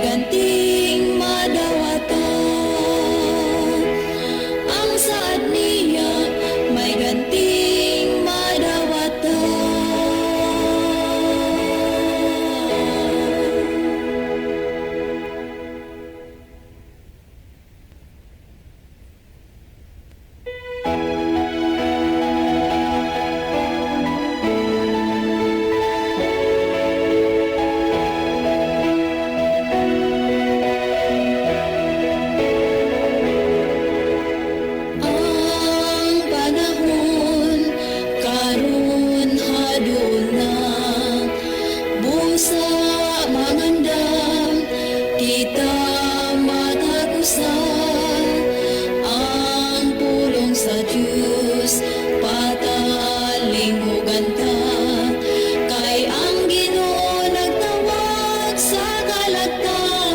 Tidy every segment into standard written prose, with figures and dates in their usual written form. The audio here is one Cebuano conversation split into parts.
May ganting madawata. Ang saad niya may ganting madawata. Ang panahon karon haduol na, busa mangandam kita matag usa. Ang pulong sa Diyos patalinghugan ta, kay ang Ginoo nagtawag sa kalagtan.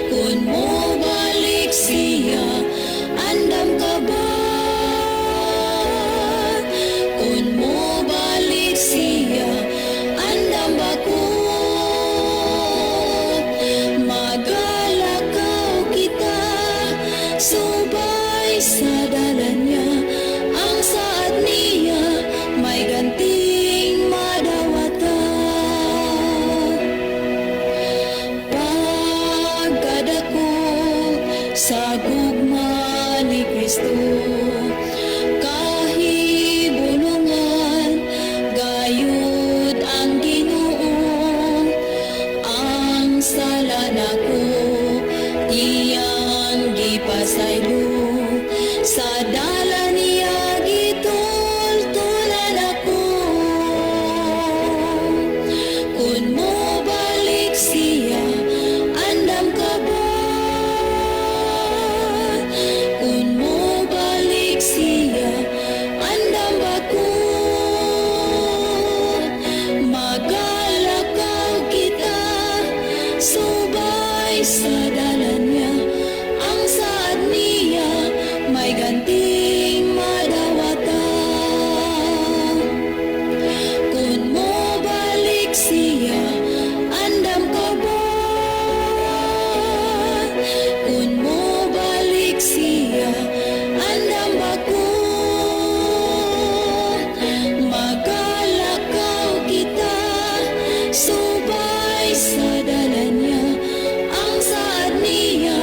Kung mobalik siya, andam ka ba? Kung mobalik siya, andam ba ko? Magalakaw kita subay sa dalan niya. Ang saad niya may ganting madawata. Pagkadako sa gugma ni Kristo, kahibulungan gayud ang Ginoo. Ang sala nako iyang gipasaylo, sa dalan niya gitultulan ako. Kung mobalik siya, andam ka ba? Kung mobalik siya, andam ba ko? Magalakaw kita subay sa dalan niya. Ang saad niya may ganting madawata. Kung mobalik siya, andam ka ba? Kung mobalik siya, andam ba ko? Magalakaw kita subay sa dalan niya. Ang saad niya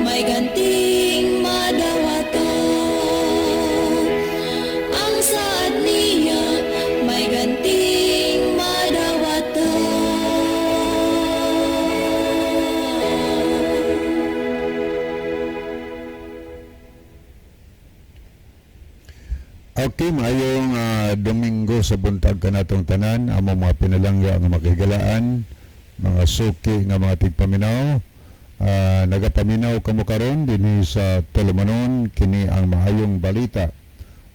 may ganting madawata. Ang saad niya may ganting madawata. Okay, maayong Domingo sa buntag kanatong tanan, among mga pinalangga nga makigalaan, mga suki nga mga tigpaminaw. Nagapaminaw kamo karon dinhi sa Tulumanon, kini ang maayong balita.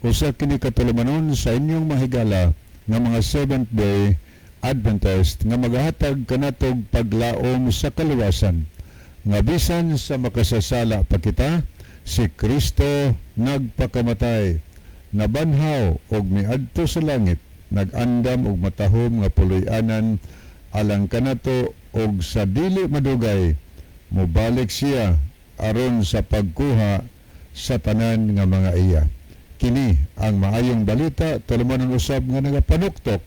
Usa kini ka tulumanon sa inyong mahigala nga mga Seventh Day Adventist nga magahatag kanatog paglaom sa kaluwasan. Nga bisan sa makasasala pa kita, si Kristo nagpakamatay, nabanhaw og miadto sa langit, nag-andam og matahom nga puloy-anan alang kanato, og sa dili madugay mobalik siya aron sa pagkuha sa tanan nga mga iya. Kini ang maayong balita, tulumanon usab nga nagapanuktok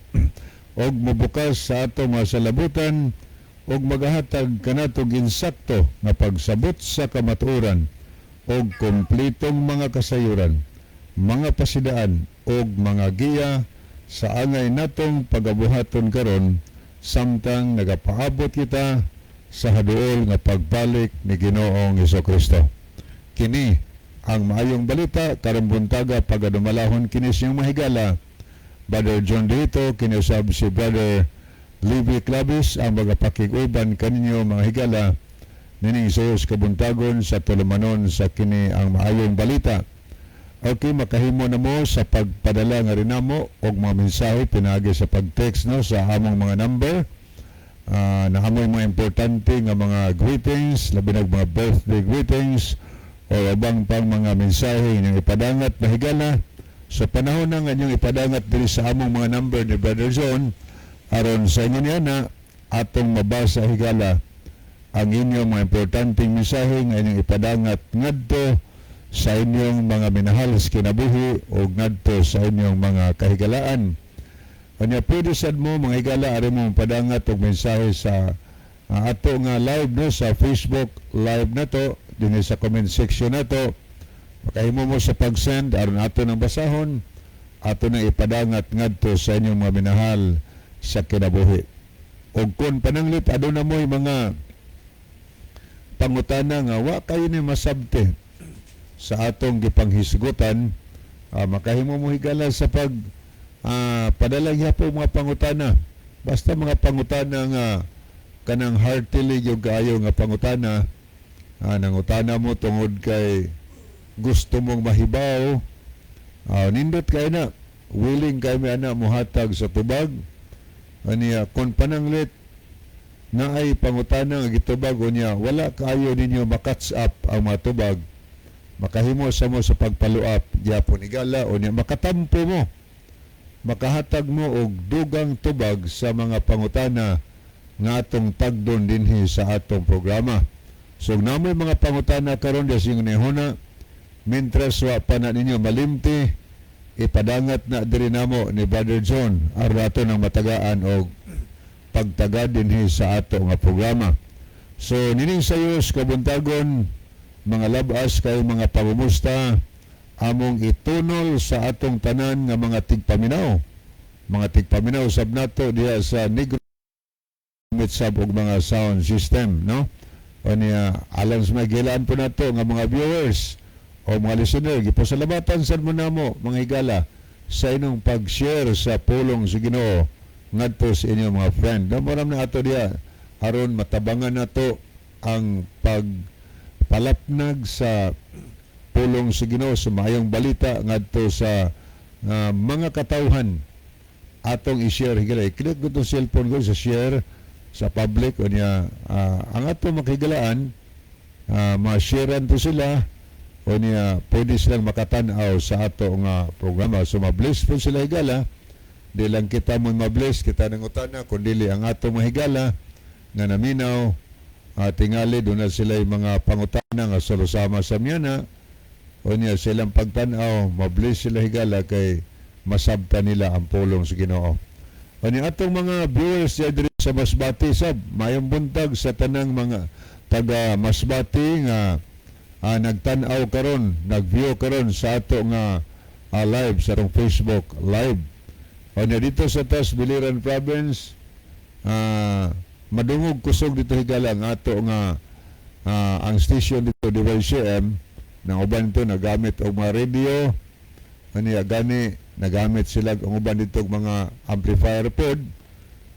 og mobukas sa ato mga salabutan og magahatag kanato ginsakto nga pagsabot sa kamatuoran og kompletong mga kasayuran, mga pasidaan og mga giya sa angay natong pagabuhaton karon samtang nagapaabot kita sa haduol nga pagbalik ni Ginoong Kristo. Kini ang maayong balita karong buntaga, pagadumalahon kini siyang mahigala, Brother John Dito, kini usab si Brother Levi Clavis ang magapakig-uban kaninyo, mga higala, nining sayos kabuntagon sa tulumanon sa kini ang maayong balita. Okay, makahimo na mo sa pagpadala nga rinamo og mga mensahe pinaagi sa pag-text, no, sa among mga number. Naamoy mga importante nga mga greetings, labi nag mga birthday greetings o ubang pang mga mensahe inyong ipadangat, mahigala, sa panahon na nga inyong ipadangat diri sa among mga number ni Brother John, aron sa inyo niya na Atong mabasa, higala, ang inyong mga importanteng mensahe nga inyong ipadangat ngadto sa inyong mga minahal sa kinabuhi o ngadto sa inyong mga kahigalaan. Kanya pwede sad mo, mga higala, ari mo padangat og mensahe sa ato nga live, no, sa Facebook Live na to dinhi sa comment section na to. Makahimo mo sa pag-send aron ato nang basahon, ato nang ipadangat ngadto sa inyong mga minahal sa kinabuhi. Og kung pananglit aduna mo'y mga pangutana nga wa kayo ni masabti sa atong gipanghisgutan, makahimo mo, higala, sa pag padala gyapon mga pangutana, basta mga pangutana nga kanang heartily gyud kaayo nga pangutana, nangutana mo tungod kay gusto mong mahibaw. Nindot kay na, willing kay mi ana mohatag sa tubag. Aniya kung pananglit na ay pangutana nga gitubag unya wala kaayo ninyo ma-catch up ang mga tubag, makahimo sa mo sa pag-follow up gyapon, higala, unya makatampo mo, makahatag mo og dugang tubag sa mga pangutana nga atong tagdon dinhi sa atong programa. So namoy mga pangutana karon di sing nihuna, mientras wa pa na ninyo malimti, ipadangat na diri namo ni Brother John aron ato nang matagaan og pagtaga dinhi sa ato nga programa. So nining sayos kabuntagon, mga labas kay mga pangumusta among itunol sa atong tanan nga mga tigpaminaw. Mga tigpaminaw sab nato diha sa Negros sab og mga sound system, no? O niya, alang sa mga gilaan po nato nga mga viewers o mga listener, gipasalamatan sad mo namo, mga higala, sa inyong pag-share sa pulong sa Ginoo ngadto sa inyong mga friend. Namoram na ato diha aron matabangan nato ang pagpalapnag sa pulong sa Ginoo, sa maayong balita ngadto sa mga katawhan. Atong i-share, higala. I-click ko itong cellphone ko sa share sa public o niya ang ato makigalaan, ma-sharean to sila o niya pwede silang makatanaw sa ato nga programa. So ma-bless po sila, higala. Di lang kita mo ma-bless, kita ng utana, kundi ang ato mahigala nga naminaw, tingali doon na sila yung mga pangutana nga salusama sa miyana o niya silang pagtanaw, ma-bless sila, higala, kay masabta nila ang pulong sa Ginoo. O niya atong mga viewers diya diri sa Masbate sab, mayong buntag sa tanang mga taga Masbate nga nagtan-aw karon, nag-view karon sa ato nga live sa atong Facebook Live. O niya dito sa Tas Biliran Province, madungog kusog dito, higala, ang ato nga ang station dito DYCM nang uban dito nagamit og mga radio. Aniya gani nagamit sila ang uban dito og mga amplifier pod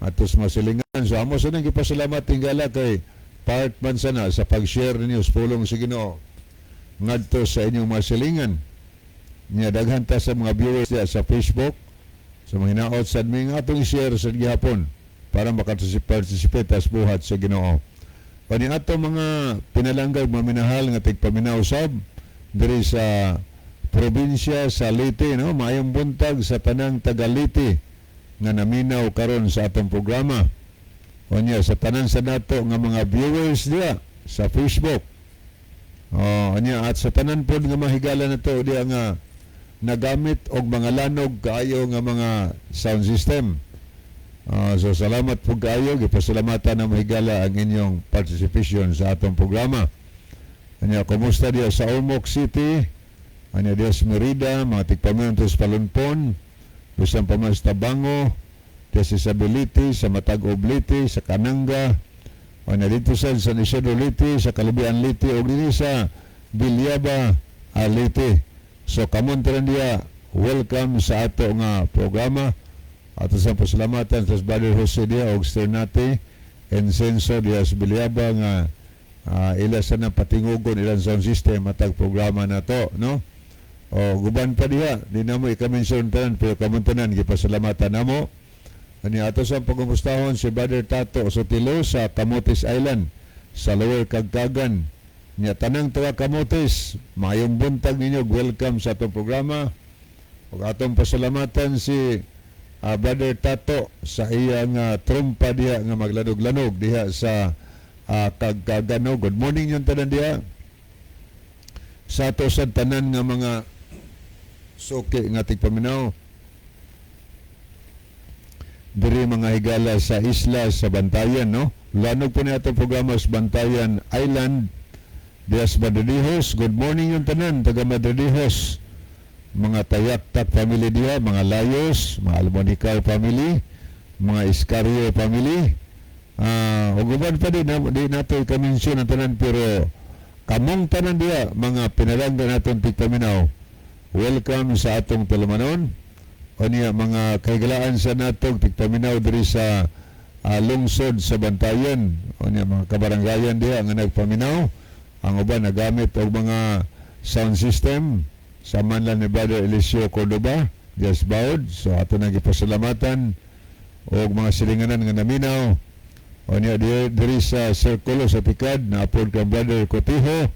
atos masilingan. So amo sa nang gipasalamat, higala, kay part man sana sa pag-share ninyo sa pulong sa Ginoo ngadto sa inyong mga silingan. Nya daghan ta sa mga viewers diya sa Facebook sa mga hinaot sad mi nga atong i-share sa gihapon para makaparticipate tas buhat sa Ginoo. Kani ato mga pinalangga, mga minahal nga tigpaminaw sab diri sa probinsya sa Leyte, no, maayong buntag sa tanang taga Leyte nga naminaw karon sa atong programa. Unya sa tanan sa nato nga mga viewers diya sa Facebook. Oh, unya at sa tanan pod nga mahigala nato diya nga nagamit og mga lanog kaayo nga mga sound system. So salamat po kaayo, gipasalamatan na mahigala ang inyong participation sa atong programa. Anya kumusta diya sa Ormoc City, anya diya sa Merida, mga tigpaminaw sa Palunpon, bisan pa man sa Tabango, diya sa Isabelite, sa Matag-ob Leyte, sa Kananga, anya dito sa San Isidro Leyte, sa Kalubian Leyte, ug dinhi sa Villaba Leyte. So kamon tanan diya, welcome sa ato nga programa. Ato sa pasalamatan sa Brother Jose diya og Sister Nate Ensenso diya sa Villaba nga ila sa nang patingugon ilang sound system matag programa na to, no? O guban pa diha, di na mo ika-mention tanan, pero kamon tanan gipasalamatan namo. Ani ato sa pagumustahon si Brother Tato Sotilo sa Camotes Island sa Lower Kagkagan. Nya tanang taga Camotes, maayong buntag ninyo, welcome sa atong programa. Ug atong pasalamatan si Brother Tato sa iyang trumpa diha nga maglanog-lanog diha sa Kagkagano. Good morning yung tanan diha. Sa ato sa tanan nga mga suki nga tigpaminaw diri, mga higala sa isla sa Bantayan, no? Lanog po ni atong programa sa Bantayan Island diha sa Madridejos. Good morning yung tanan taga Madridejos, mga Tayaktak family diha, mga Layos, mga Almonicar family, mga Iscario family, ug uban pa din na, di nato i-mention ang tanan, pero kamong tanan diha, mga pinalangga naton tigpaminaw, welcome sa atong tulumanon. Unya mga kahigalaan sa natong tigpaminaw diri sa lungsod sa Bantayan. Unya mga kabaranggayan diha nga nagpaminaw. Ang uban nagamit og mga sound system sa manlan ni Brother Eliseo Cordoba diha sa Baod. So ato nang gipasalamatan og mga silinganan nga naminaw. Unya diri sa Circulo sa Tikad naapod kang Brother Cotijo.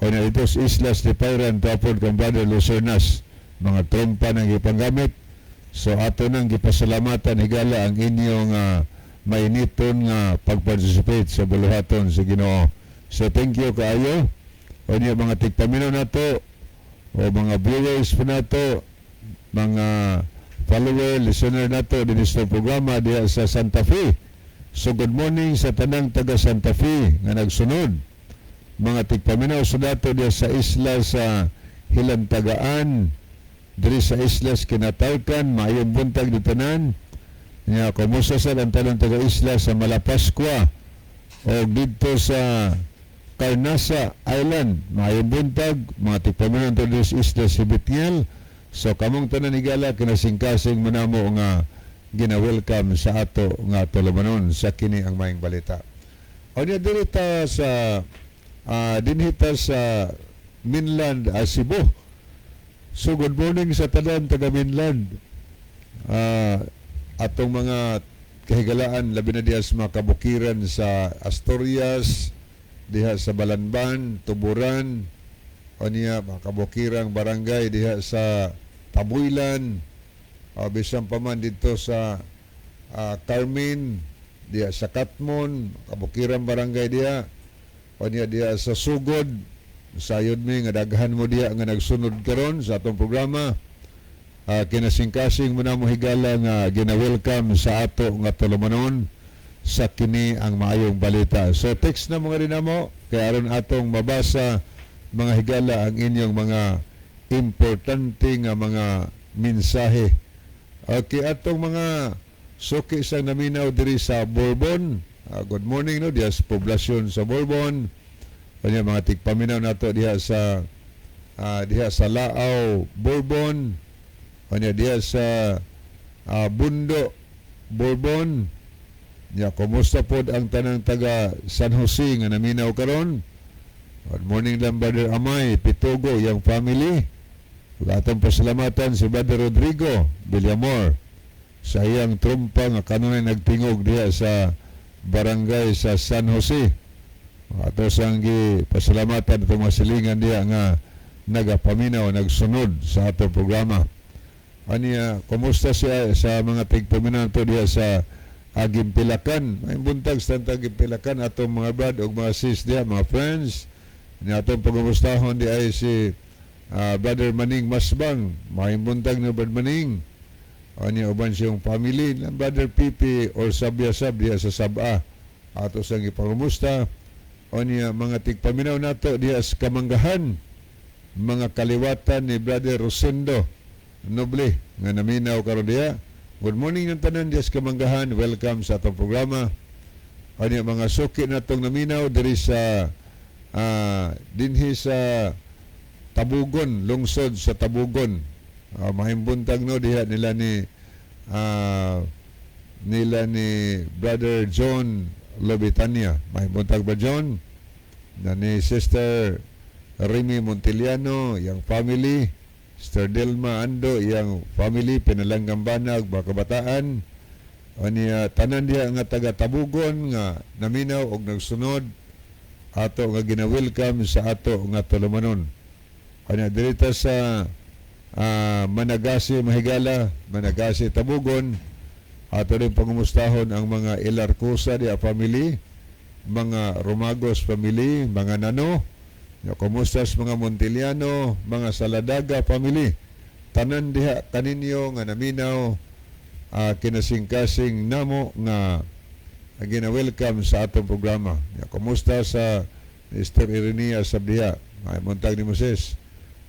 Unya dito sa Islas de Pairan naapod kang Brother Lucernas, mga trompa ng gipanggamit. So ato nang gipasalamatan, higala, ang inyong mainiton nga pag-participate sa buluhaton sa Ginoo. So thank you kaayo. Unya mga tigpaminaw nato o mga viewers po nato, mga follower, listener nato dinhi sa programa diha sa Santa Fe. So good morning sa tanang taga Santa Fe nga nagsunod. Mga tigpaminaw sa nato diha sa isla sa Hilantagaan, diri sa Islas Kinatarkan, maayong buntag di tanan. Nya kumusta sa ang tanang taga isla sa Malapascua o didto sa Carnasa Island? Maayong buntag mga tigpaminaw diri sa isla si Bitngel. So kamong tanan, higala, kinasingkasing mo namo nga gina-welcome sa ato nga tulumanon sa kini ang Maayong Balita. O niya diri ta sa dinhi ta sa mainland, Cebu. So good morning sa tanan taga mainland. Atong mga kahigalaan labi na diha sa mga kabukiran sa Asturias, diha sa Balanban, Tuburan, o niya mga kabukirang barangay diha sa Tabuilan, bisan pa man dito sa Carmen, diha sa Katmon, kabukiran barangay diha, o niya diha sa Sugod, sayod mi nga daghan mo diha nga nagsunod karon sa atong programa. Kinasingkasing mo na mo, higala, nga gina-welcome sa ato nga tulumanon sa kini ang Maayong Balita. So text na mga rin mo kay aron atong mabasa, mga higala, ang inyong mga importante nga mga mensahe. Okay, atong mga suki sa naminaw diri sa Bourbon. Good morning, no, diha sa poblasyon sa Bourbon. Kanya mga tigpaminaw nato diha sa Laaw, Bourbon. Kanya diha sa Bundo, Bourbon. Ya, kumusta pod ang tanang taga San Jose nga naminaw karon? Good morning lang, Brother Amay, Pitugo, yang family. Ug atong pasalamatan si Brother Rodrigo Villamor sa iyang trumpa nga kanunay nagtingog diha sa barangay sa San Jose. Ato sang gi pasalamatan itong mga silingan diha nga nagapaminaw, nagsunod sa ato programa. Aniya, kumusta siya sa mga tigpaminaw to diha sa Agimpilakan? May buntag sa Agimpilakan atong mga brad ug mga sis diha, mga friends. Ni atong pagumustahon di ay si Brother Maning Masbang. Maayong buntag ni Brother Maning. Anya uban siyang family, ng Brother Pipi or Sabyasab diha sa Saba. Ato sang ipangumusta. Anya mga tigpaminaw nato diha sa Kamanggahan, mga kaliwatan ni Brother Rosendo Noble nga naminaw karon diha. Good morning ng tanan diha sa Kamanggahan. Welcome sa atong programa. Anya mga suki natong naminaw diri sa dinhi sa Tabugon, lungsod sa Tabugon. Maayong buntag, no, diha nila ni Brother John Lobitania. Maayong buntag ba, John? Na ni Sister Remy Montiliano, yang family, Sister Delma Ando, yang family, pinalanggang banag, mga kabataan. Aniya tanan diha nga taga Tabugon nga naminaw og nagsunod, ato nga gina-welcome sa ato nga tulumanon. Anya diri ta sa Managasi Mahigala, Managasi Tabugon. Ato rin pangumustahon ang mga Ilarcosa di family, mga Romagos family, mga Nano, ya, kumusta sa mga Montiliano, mga Saladaga family. Tanan diha kaninyo nga naminaw, kinasingkasing namo nga gina-welcome sa atong programa. Ya, kumusta sa Mr. Irenea Sabdiha? Ay montag ni Moses.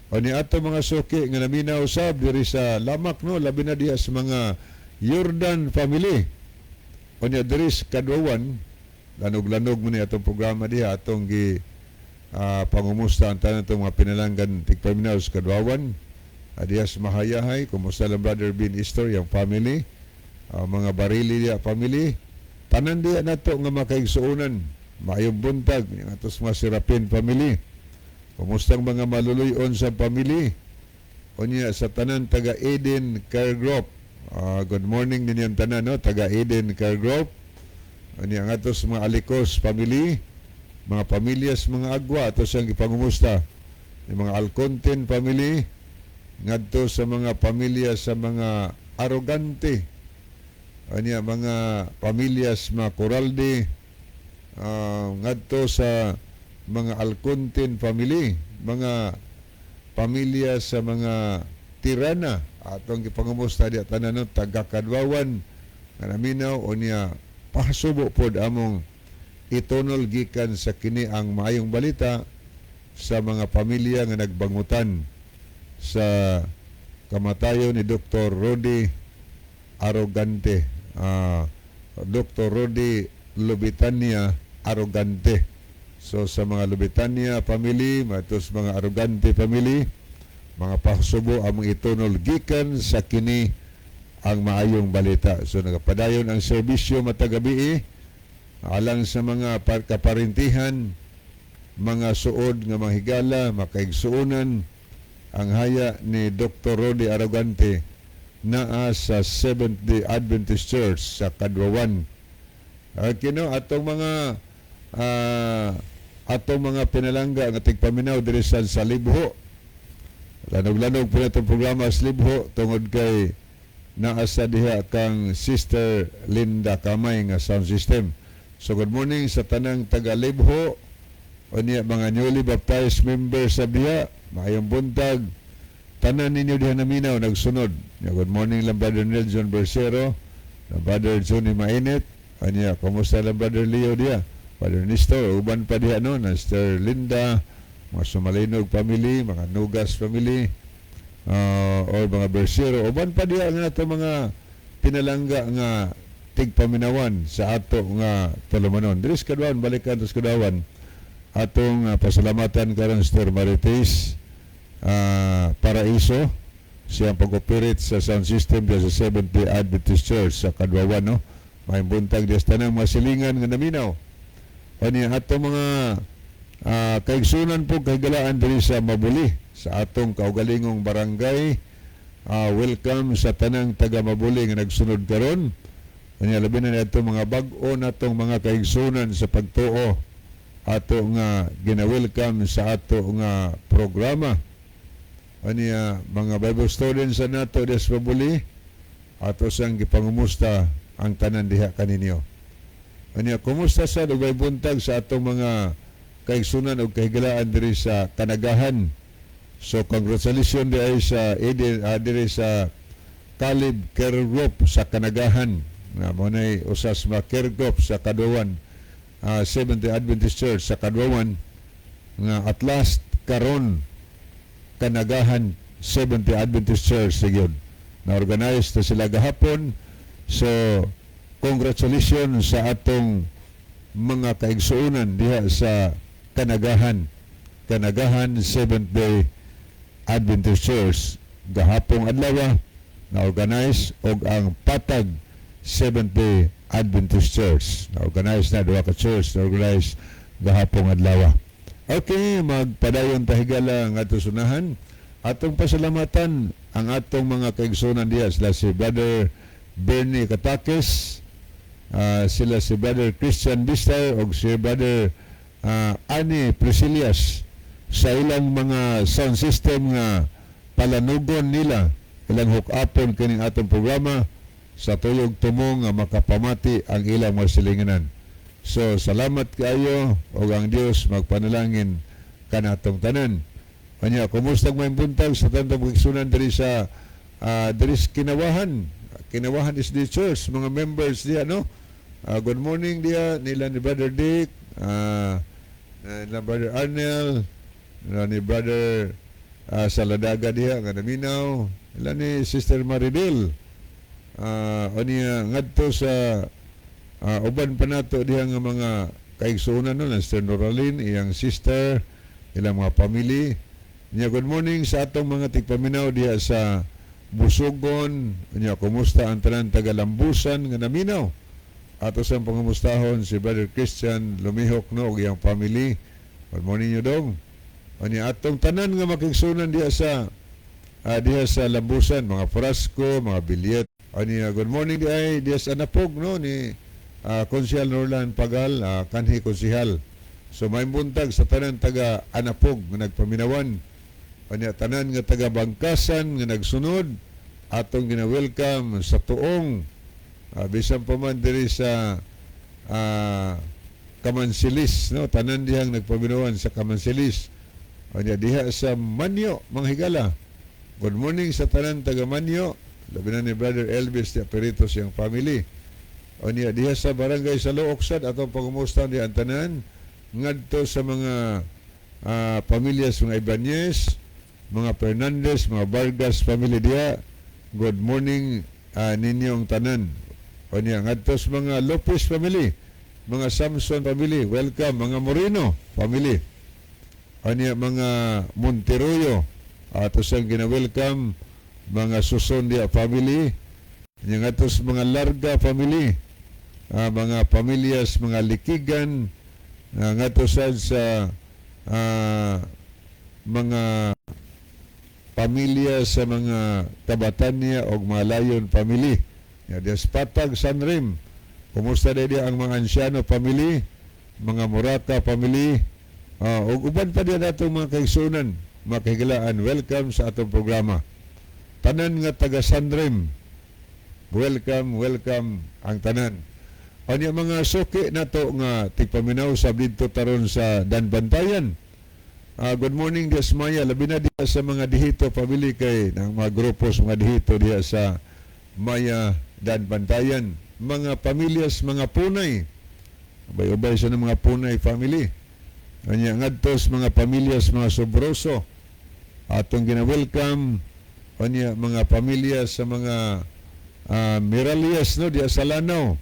O ni ato mga suki nga naminaw sab diri sa Lamak, no, labi na diha sa mga Jordan family. O niya diri sa Kadwawan, lanog-lanog mo ni atong programa diha, atong gi pangumusta ang tanan itong mga pinalanggan tigpaminaw sa Kadwawan. Diha sa Mahayahay, kumusta lang Brother Bin Istor, yung family, mga Barili diha family, tanan diha nato nga makaigsuonan, maayong buntag, yung atos mga Serapin family. Kumusta ang mga maluluyon sa family? Unya sa tanan taga Eden Care Group. Good morning ninyong tanan, no, taga Eden Care Group. Unya ang atos mga Alikos family, mga pamilyas mga Agwa atos ang gipangumusta. Yung mga Alcontin family ngadto sa mga pamilya sa mga Arrogante. Unya mga pamilyas mga Coralde, ngadto sa mga Alcontin family, mga pamilya sa mga Tirana atong gipangumusta diya tanan, no, taga Kadwawan nga naminaw. Unya pasubo pod among itunol gikan sa kini ang maayong balita sa mga pamilya nga nagbangutan sa kamatayon ni Dr. Rodi Arrogante, Dr. Rodi Lubitania Arrogante. So sa mga Lubitania family, matos mga Arrogante family, mga pasubo among itunol gikan sa kini ang maayong balita. So nagapadayon ang serbisyo matag gabi alang sa mga kaparintihan, mga suod nga mga higala, makaigsuonan, ang haya ni Dr. Rodi Arrogante naa sa Seventh Day Adventist Church sa Kadwawan. Kino atong mga pinalangga nga tigpaminaw diri sa Libho. Lanog-lanog po na itong programa sa Libho tungod kay naa sa diha kang Sister Linda Kamay nga sound system. So good morning sa tanang taga Libho. Unya mga newly baptized members sa diha, maayong buntag. Tanan ninyo diha naminaw nagsunod. Ya, good morning lang Brother Nelson Bersero, na Brother Johnny Mainit. Anya, kumusta lang Brother Leo diha? Brother Nestor, uban pa diha, no, Sister Linda, mga Sumalinog family, mga Nugas family, or mga Bersero, uban pa diha nga ato mga pinalangga nga tigpaminawan sa ato nga tulumanon. Diri sa Kadwawan, balikan sa Kadwawan, atong pasalamatan karon Sister Marites Paraiso, siyang pag-operate sa sound system diya sa Seventh Day Adventist Church sa Kadwawan, no. Maayong buntag diya sa tanang mga silingan nga naminaw. Ani ato mga kaigsunan po kahigalaan diri sa Mabuli sa atong kaugalingong barangay. Welcome sa tanang taga Mabuli nga nagsunod karon. Unya labi na ato mga bag-o natong mga kaigsunan sa pagtuo ato nga gina-welcome sa ato nga programa. Aniya mga Bible students sa nato diya sa Mabuli, ato sang gipangumusta ang tanan diha kaninyo. Aniya kumusta sa ugay buntag sa atong mga kaigsunan og kahigalaan diri sa Kanagahan. So congratulations di ay sa Eden, diri sa Caleb Care Group sa Kanagahan. Na mo nay usas mga care group sa Kadwawan, Seventh Day Adventist Church sa Kadwawan nga at last karon Kanagahan Seventh Day Adventist Church gyud. Na-organize na sila gahapon. So congratulations sa atong mga kaigsuonan diha sa Kanagahan. Kanagahan Seventh Day Adventist Church gahapong adlaw na-organize og ang Patag Seventh Day Adventist Church. Na-organize na duha ka church na-organize gahapong adlaw. Okay, magpadayon ta higala ang ato sunahan. Atong pasalamatan ang atong mga kaigsuonan diha, sila si Brother Bernie Katakis, sila si Brother Christian Bistar og si Brother Ani Priscillas sa ilang mga sound system nga palanugon nila, ilang hook-upon kining atong programa sa tuyog tumo nga makapamati ang ilang mga silinganan. So salamat kaayo ug ang Dios magpanalangin kanatong tanan. Anya, kumusta may buntag sa tanang pagsunan diri sa Kinawahan. Kinawahan is the church, mga members diya, no? Good morning diya nila ni Brother Dick, nila Brother Arnel, nila ni Brother Saladaga diha nga naminaw, nila ni Sister Maridel. Unya ngadto sa uban pa nato diha nga mga kaigsuonan, no, Sister Noralyn, iyang sister, ilang mga family. Nya good morning sa atong mga tigpaminaw diha sa Busugon. Nya kumusta ang tanan taga Lambusan nga naminaw? Ato sa pangamustahon si Brother Christian Lumihok, no, ug iyang family. Good morning nyo dong. Unya atong tanan nga makigsunan diha sa Lambusan, mga Frasco, mga Bilyet. Unya good morning di ay diha sa Anapog, no, ni Konsehal Norlan Pagal, kanhi konsehal. So may buntag sa tanan taga Anapog nga nagpaminawan. Unya tanan nga taga Bangkasan nga nagsunod, atong gina-welcome sa tuong bisan pa man diri sa Kamansilis, no, tanan dihang nagpaminawan sa Kamansilis. Unya diha sa Manyo, mga higala. Good morning sa tanan taga Manyo, labi na ni Brother Elvis di Perito siyang family. Unya diha sa Barangay sa Looksad, atong pangumusta di ang tanan ngadto sa mga pamilya sa mga Ibanez, mga Fernandez, mga Vargas family diha. Good morning ninyong tanan. Unya ngadto sa mga Lopez family, mga Samson family, welcome, mga Moreno family. Unya mga Monteroyo, ato sang gina-welcome mga Suson diha family. Unya ngadto sa mga Larga family, mga pamilyas, mga Likigan, ngadto sad sa mga pamilya sa mga Kabatanya o mga Layon family. Ya, diya sa Patag, Sanrim. Kumusta diya ang mga Ansyano family, mga Murata family, ug uban pa diya natong mga kaigsunan, mga kahigalaan, welcome sa atong programa. Tanan nga taga Sanrim, welcome, welcome ang tanan. Unya mga suki nato nga tigpaminaw sa didto taron sa Danbantayan. Good morning diya sa Maya, labi na diya sa mga Dihito family kay ng mga grupo sa mga Dihito diya sa Maya Danbantayan. Mga pamilyas, mga Punay. Ubay-ubay sa mga Punay family. Unya ngadto sa mga pamilyas, mga Sobroso. Atong gina-welcome unya mga pamilya sa mga Miralias, no, diya sa Lanao.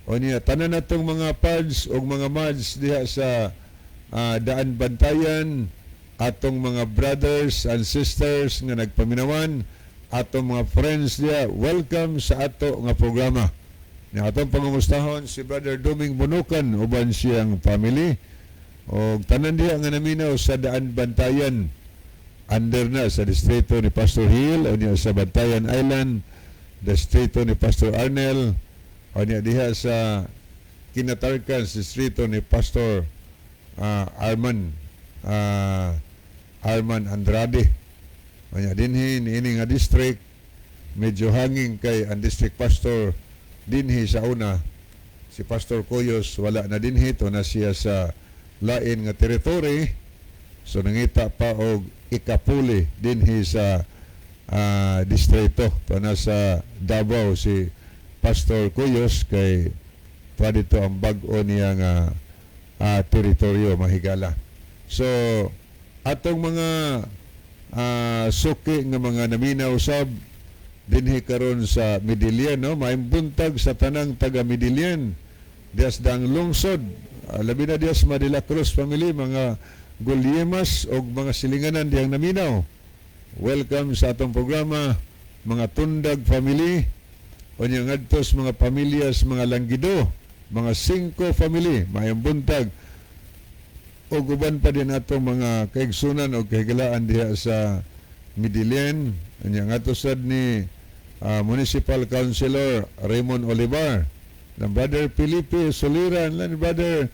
Unya tanan natong mga pads o mga mads diha sa Daan Bantayan, atong mga brothers and sisters nga nagpaminawan, atong mga friends diha, welcome sa ato nga programa. Ni atong pangumustahon si Brother Duming Bunukan uban siyang family o tanan diha nga naminaw sa Daan Bantayan, under na sa distrito ni Pastor Hill, o niya sa Bantayan Island, distrito ni Pastor Arnel, o niya diha sa Kinatarkan, distrito ni Pastor Arman Andrade. Unya dinhi niini nga district medyo hanging kay ang district pastor dinhi sa una, si Pastor Cuyos, wala na dinhi to na siya sa lain nga territory, so nangita pa og ikapuli dinhi sa distrito to na sa Davao si Pastor Cuyos kay pa dito ang bag-o niya nga teritoryo, mahigala. So atong mga suki nga mga naminaw sab dinhi karon sa Medellin, no, maayong buntag sa tanang taga Medellin dias dang lungsod, labi na dias Madela Cruz family, mga Gulyemas og mga silinganan diyang naminaw, welcome sa atong programa. Mga Tundag family, unya ngadto sa mga pamilyas mga Langgido, mga Cinco family, maayong buntag, ug uban pa din atong mga kaigsunan o kahigalaan diha sa Medellin. Unya ngadto sad ni Municipal Councilor Raymond Olivar, ng Brother Felipe Soliran, lan Brother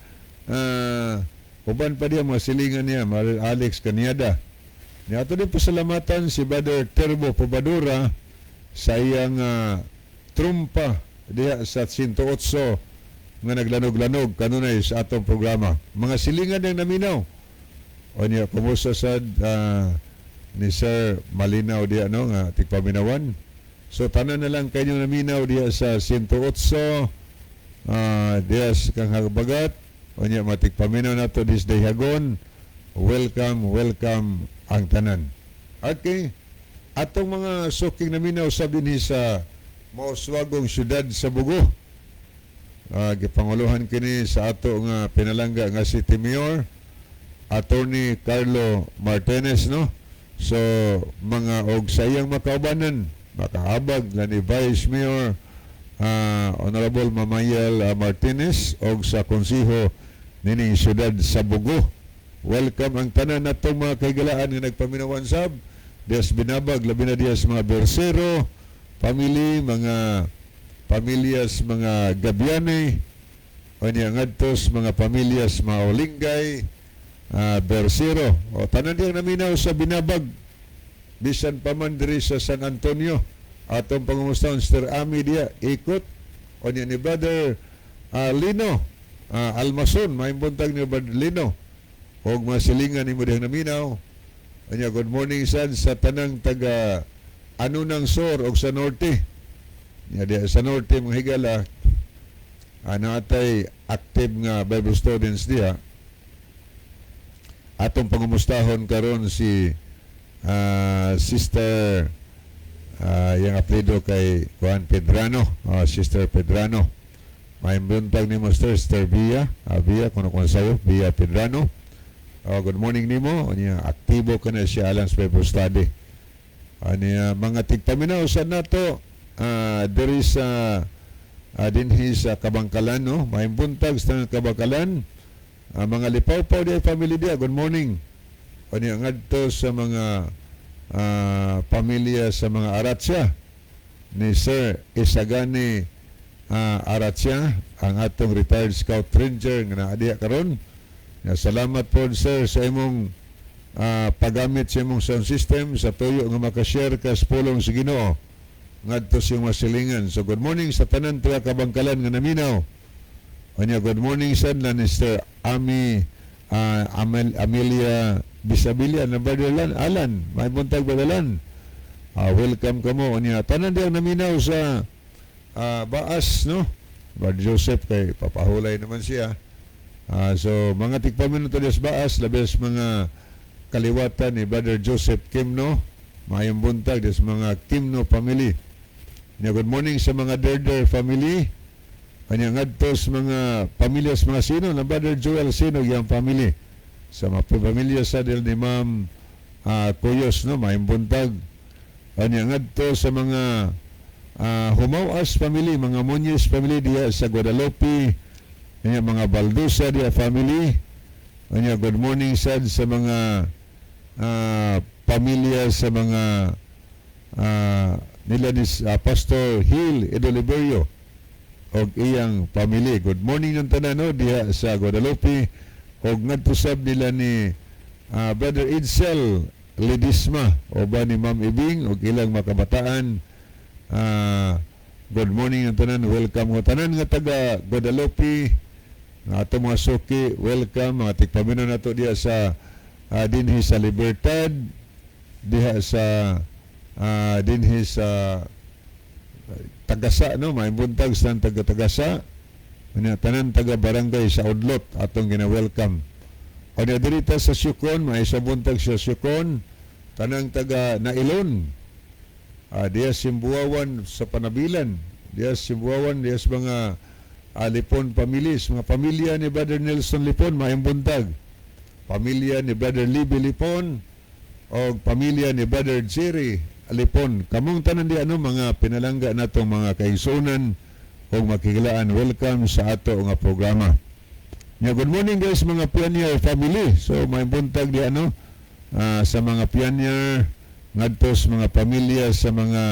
uban pa diya mga silingan niya, Brother Alex Caniada. Ni ato din pasalamatan si Brother Terbo Pobadura sa iyang trumpa diha sa 108 nga naglanog-lanog kanunay sa atong programa. Mga silingan yang naminaw. O niya, kumusta sad ni Sir Malinaw diha, no, nga tigpaminawan. So tanan na lang kayo naminaw diha sa 108 diha sa kang Habagat. O niya, matigpaminaw nato this day hagon. Welcome, welcome ang tanan. Okay. Atong mga suking naminaw sabi ni sa mauswagong syudad sa Bogo. Gipanguluhan kini sa ato nga pinalangga nga City Mayor, Attorney Carlo Martinez, no. So mga og sa iyang makaubanan, makaabag na ni Vice Mayor Honorable Mamayel Martinez og sa konseho nining syudad sa Bogo. Welcome ang tanan natong mga kahigalaan nga nagpaminawan sab dias binabag, labi na dias mga Bersero family, mga pamilyas mga Gabiane, o niya ngadtos mga pamilyas mga Olingay, Bersero. O tanan diyang naminaw sa binabag, bisan pa man diri sa San Antonio, atong pangumustahon Sister Ami diya ikot, o niya ni Brother Lino Almason. Maayong buntag ni Brother Lino og masilingan nimo diyang naminaw. Anya, good morning sad sa tanang taga Anunang Sur og sa Norte. Nya diya sa Norte, mga higala, natay active nga Bible students diya. Atong pangumustahon karon si Sister yang apelyido kay Juan Pedrano, Sister Pedrano. Maayong buntag nimo, Sister Via, Via kuno kung sayo, Via Pedrano. Oh, good morning nimo. Unya aktibo ka na siya alang sa Bible study. Aniya mga tigpaminaw sa nato diri sa dinhi sa Kabangkalan, no. Maayong buntag sa tanang Kabangkalan. Mga Lipawpaw diya family diya, good morning. Unya ngadto sa mga pamilya sa mga Aratsya ni Sir Isagani Aratsya, ang atong retired scout ranger nga naa diha karon. Ya, salamat po, sir, sa imong paggamit sa imong sound system sa tuyo nga makashare ka sa pulong sa Ginoo ngadto sa iyong masilingan. So good morning sa tanan taga Kabangkalan nga naminaw. Anya, good morning sad na ni Sir Ami Amelia Bisabilia na Brother Alan, maayong buntag, Brother Alan. Welcome kamo. Anya tanan diyang naminaw sa Baas, no. Brother Joseph kay papahulay naman siya. So mga tigpaminaw sa Baas, labes mga kaliwatan ni Brother Joseph Kimno, maayong buntag sa mga Kimno family. Nya good morning sa mga Derder family. Kanya ngadto sa mga pamilya sa mga Sino na Brother Joel Sino yang family. Sa mga pamilya sa del ni Ma'am Kuyos, no, maayong buntag. Kanya ngadto sa mga Humawas family, mga Muñiz family diya sa Guadalupe. Kanya mga Baldusa diya family. Kanya good morning sad sa mga pamilya sa mga nila ni Pastor Hill Edoliberio og iyang family. Good morning ng tanan, no, diha sa Guadalupe og ngadto sab nila ni Brother Edsel Lidisma o ba ni Ma'am Ibing og ilang makabataan. Good morning ng tanan. Welcome ko tanan nga taga Guadalupe nga ato mga suki, welcome mga tigpaminaw nato diha sa dinhi sa Libertad, diha sa dinhi sa Tagasa, no, may buntag sa taga Tagasa. Unya tanan taga barangay sa Udlot atong gina-welcome. Unya diri ta sa Siocon, may sa buntag sa Siocon, tanang taga Nailon. Diya Simbuawan sa Panabilan, diya Simbuawan, diya sa mga Lipon families, mga pamilya ni Brother Nelson Lipon, maayong buntag. Pamilya ni Brother Libby Lipon o pamilya ni Brother Jerry Lipon. Kamong tanan di ano mga pinalangga natong mga kaigsunan o makigilaan, welcome sa ato nga programa. Nya good morning guys, mga pioneer family. So may buntag di ano sa mga pioneer ngadto sa mga pamilya sa mga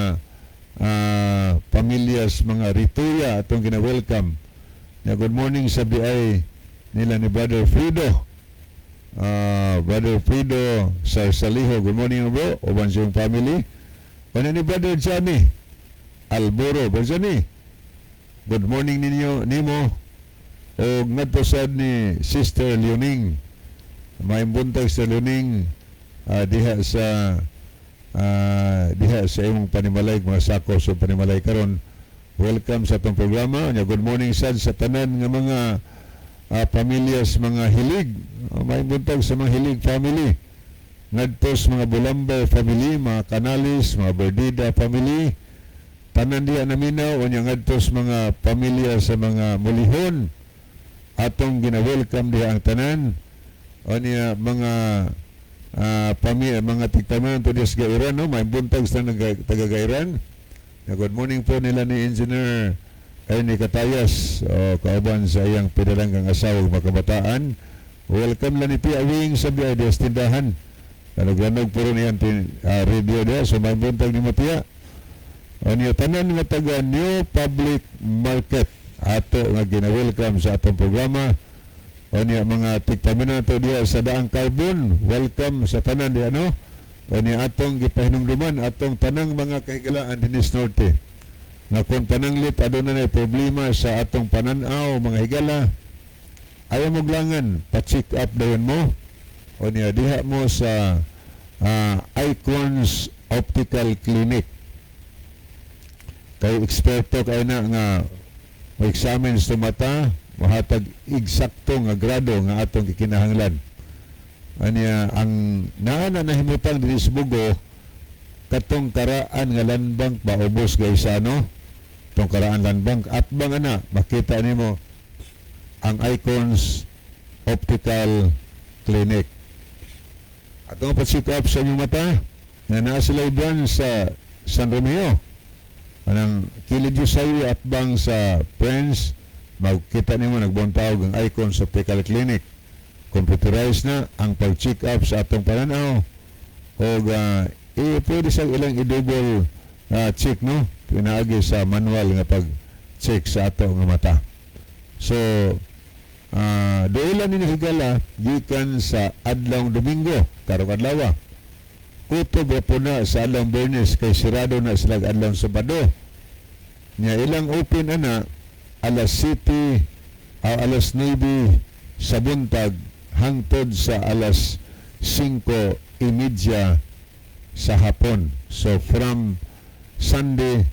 pamilya sa mga Rituya atong gina-welcome. Nya good morning sa BI nila ni Brother Frido. Brother Frido Sarsaliho, good morning, bro, uban sa iyong family. Ano ni Brother Johnny Alboro, Brother Johnny, good morning ninyo nimo. O ngadto sad ni Sister Leoning. Maayong buntag, Sister Leoning, diha sa imong panimalay, mga sako sa panimalay karon. Welcome sa atong programa. Nya good morning sad sa tanan nga mga pamilyas mga Hilig. Maayong buntag sa mga Hilig family. Ngadto sa mga Bulamber family, mga Canales, mga Berdida family. Tanan diha naminaw. Unya ngadto sa mga pamilya sa mga Mulihon. Atong gina-welcome diha ang tanan. Unya mga pamilya, mga tigtaman to sa Gairan, no? Maayong buntag sa taga Gairan. Good morning po nila ni Engineer Ernie Katayas o kauban sa iyang pinalanggang asawa ug mga. Welcome lang ni Tia Wing sa biya diya sa tindahan. Lanog-lanog po rin yan radio diya. So maayong buntag ni mo, Tia. Ano tanan nga taga New Public Market, ato nga gina-welcome sa atong programa. Unya mga tigpaminaw to diya sa Daang Carbon, welcome sa tanan diya, no. Unya atong gipahinumduman atong tanang mga kahigalaan dinis Norte na kung pananglit aduna na problema sa atong pananaw, mga higala, ayaw mo glangan, pa-check up dayon mo. Unya diha mo sa Icons Optical Clinic kay eksperto kay na nga mo-examine sa mata, mohatag eksakto nga grado nga atong gikinahanglan. Anya ang naa na nahimutang dinhi sa Bugo, katong Karaan nga Landbank ba, ubos Gaisano, tong Karaan Landbank at bang ana, makita nimo ang Icons Optical Clinic. Atong pa-check up sa inyong mata na naa sila branch sa San Romeo. Anang kilid yung sayo at bang sa Friends, makita nimo nagbuntawag ang Icons Optical Clinic. Computerized na ang pag-check up sa atong pananaw. O pwede sa ilang i-double check, no? Pinaagi sa manual nga pag-check sa ato nga mata. So, doon ni higala gikan sa adlawng Domingo, karong adlaw. Kutob ra po na sa adlawng Biyernes kay sirado na sila adlawng Sabado. Nya ilang open ana alas 7 o alas 9 sa buntag hangtod sa alas 5:30 sa hapon. So from Sunday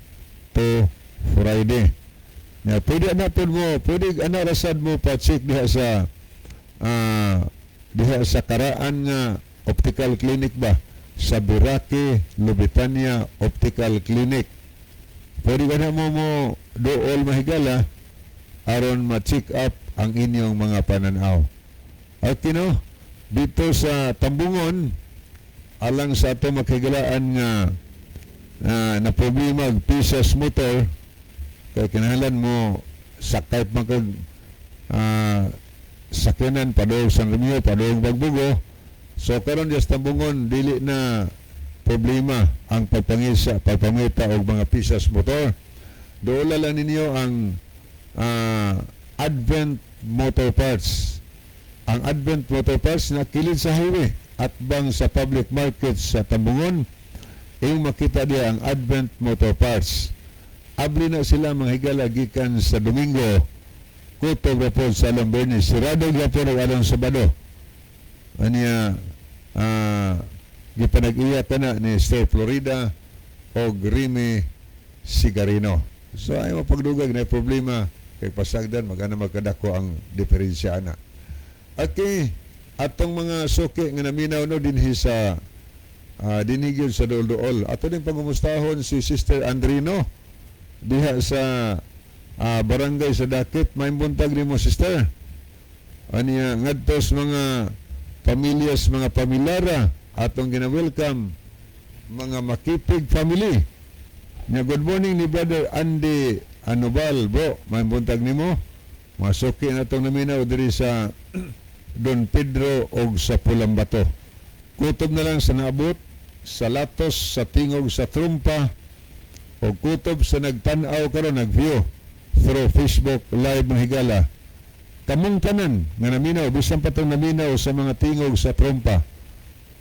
to Friday. Nya pwede ana pod mo, pwede ana rasad mo pa check diha sa Karaan nga Optical Clinic ba, sa Buraki Lubitania Optical Clinic. Pwede ka na mo mo dool, mahigala, aron ma-check up ang inyong mga pananaw. At kino, dito sa Tambungon, alang sa ato makigalaan nga na problema og pisas motor kay kinahanglan mo sakay man kag sakyanan padulong San Romeo, padulong Bagbugo. So karon diya sa Tambungon, dili na problema ang pagpangisa, pagpangita og mga pisas motor. Dool lang ninyo ang Advent Motor Parts. Ang Advent Motor Parts na kilid sa highway at bang sa public market sa Tambungon, iyong makita diya ang Advent Motor Parts. Abli na sila, mga higala, gikan sa Domingo kutob ra pod sa adlawng Biyernes. Sirado gyapon og adlawng Sabado. Aniya gipanag-iya ta na ni Sir Florida og Remy Sigarino. So ay mapagdugag na problema kay pasagdan magana magkadako ang diferensya ana. Okay, atong mga suki nga naminaw, no, dinhi sa dinhi gyud sa Duol-Duol. Ato din pangumustahon si Sister Andrino diha sa barangay sa Dakit. Maayong buntag nimo, sister. Aniya ngadto sa mga pamilyas, mga pamilyara, atong gina-welcome mga Makipig family. Nya good morning ni Brother Andy Anubal, bro. Maayong buntag nimo. Mga suki na itong naminaw diri sa Don Pedro og sa Pulambato. Kutob na lang sa naabot sa Latos, sa Tingog, sa Trumpa, o kutob sa nagtan-aw karon, nag-view through Facebook Live, mga higala. Kamong tanan nga naminaw, bisan pa tong naminaw sa mga tingog sa trompa,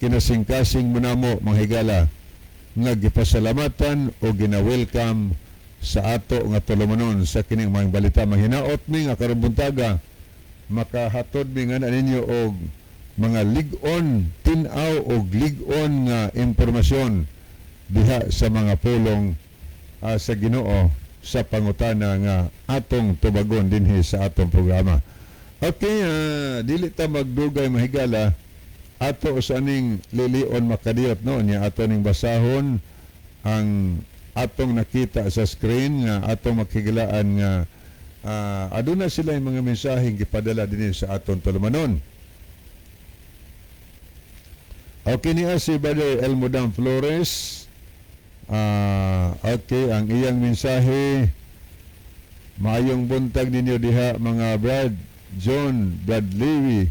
kinasingkasing mo namo, mga higala, nga gipasalamatan o gina-welcome sa ato nga tulumanon sa kining mga balita. Manghinaot mi nga karon buntaga makahatod mi nga na ninyo og mga lig-on, tin-aw og lig-on nga impormasyon diha sa mga pulong sa Ginoo sa pangutana nga atong tubagon dinhi sa atong programa. Okay, dili ta magdugay, mahigala, ato sa aning lilion makadiyot, no, niya ato ning basahon ang atong nakita sa screen nga atong makigilaan nga aduna sila yung mga mensaheng gipadala dinhi sa atong tulumanon. Okay, niya si Brother Elmodam Flores. Okay, ang iyang mensahe: "Maayong buntag ninyo diha, mga Brad John, Brad Lewy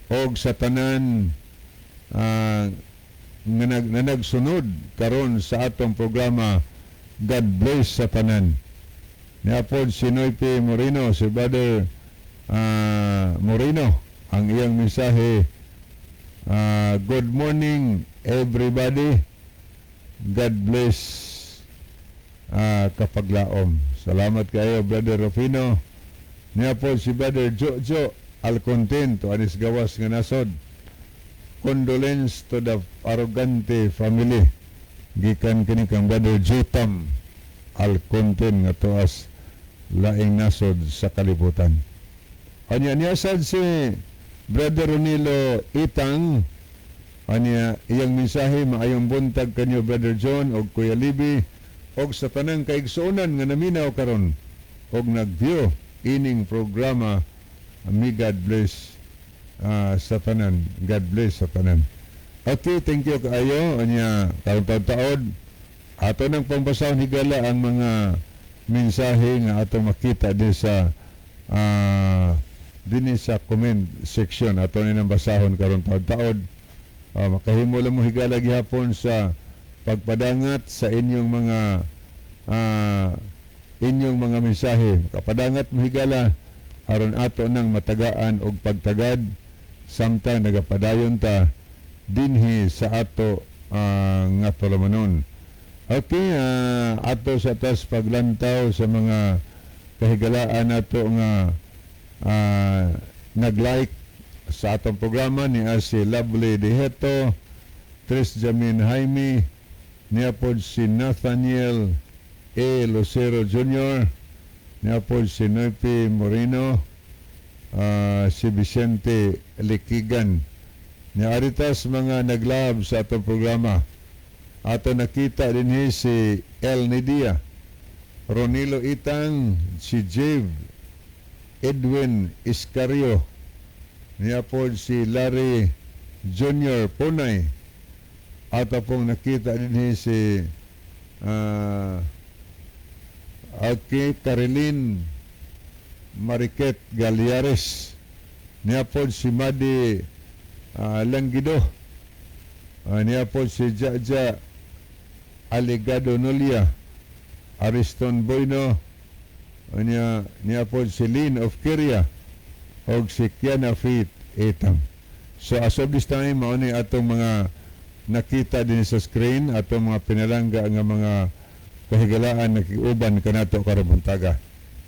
og sa tanan nga na nagsunod karon sa atong programa. God bless sa tanan." Niapod si Noype Moreno, si Brother Moreno, ang iyang mensahe: "Good morning, everybody. God bless kapaglaom." Salamat kayo, Brother Rufino. Niya po si Brother Jojo Alcontento, anis gawas nga nasod. "Condolence to the Arrogante family." Gikan kini kang Brother Jotam Alconten nga tuas laing nasod sa kalibutan. Anya niya sad si Brother Ronilo Itang. Anya iyang mensahe: "Maayong buntag kanyo, Brother John og Kuya Libi og sa tanang kaigsuonan nga naminaw karon og nag-view ining programa. May God bless sa tanan. God bless sa tanan." Okay, thank you kaayo. Anya karon taod ato nang pangbasahon, higala, ang mga mensahe nga ato makita dinhi sa comment section. Ato ni nang basahon karon taod-taod. Makahimo lang mo, higala, gihapon sa pagpadangat sa inyong mga mensahe. Makapadangat mo, higala, aron ato nang matagaan og pagtagad samtang nagapadayon ta dinhi sa ato nga tulumanon. Okay, ato sa tas paglantaw sa mga kahigalaan nato nga nag-like sa atong programa ni si Lovely Diheto, Tris Jamin Jaime, niya pod si Nathaniel A. Lucero Jr., niya pod si Noepi Moreno, si Vicente Likigan. Niya aritas mga nag-love sa atong programa. Ato nakita din si El Nidia, Ronilo Itang, si Jave Edwin Iscario, niya po si Larry Jr. Punay. Ato pong nakita din si okay, Carilyn Mariket Galiares. Niya po si Madi Langgido. Niya po si Jaja Aligado Nolia, Ariston Boyno, niya po si Lynn of Kiria, og si Kiana Faith Etang. So as of this time, mao ni atong mga nakita din sa screen, atong mga pinalangga nga mga kahigalaan nakiuban kanato karon buntaga.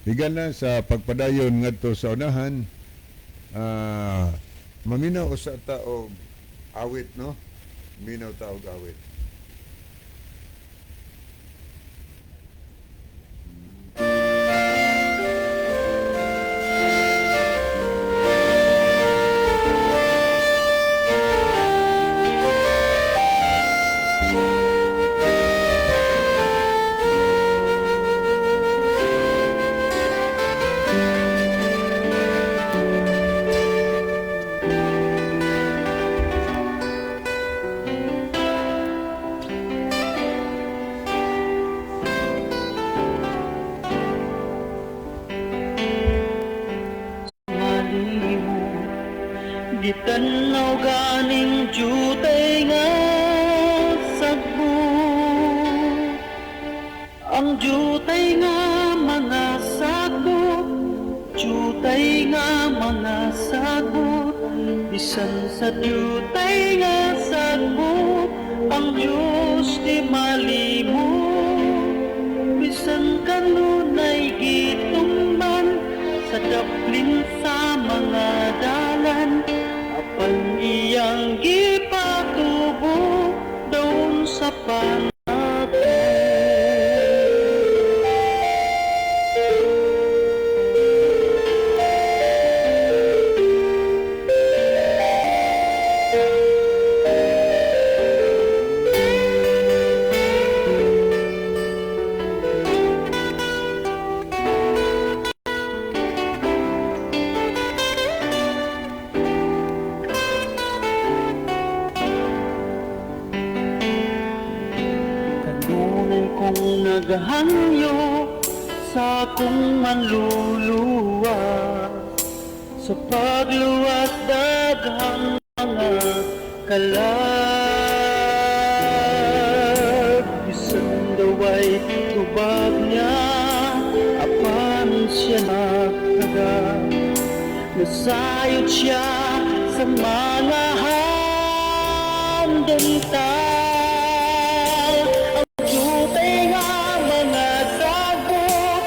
Higala, sa pagpadayon ngadto sa unahan, maminaw usa ta og awit, no? Minaw ta og awit. Malimo Gitanaw ganing jutay nga sagbot. Ang jutay nga mga sagbot. Jutay. Dyutay nga mga sagbot, bisan sa dyutay nga sagbot, ang Diyos di malimot. Bisan kanunay gitumban sa daplin sa mga dalan, apan iyang gipatubo daon sa panato. Kanunay kong naghangyo sa akong manluluwas, sa pagluwas daghang mga kalag. Bisan daway tubag niya, apan siya nagtaga. Nasayod siya sa mga handong. Ang jutay nga mga sagbot,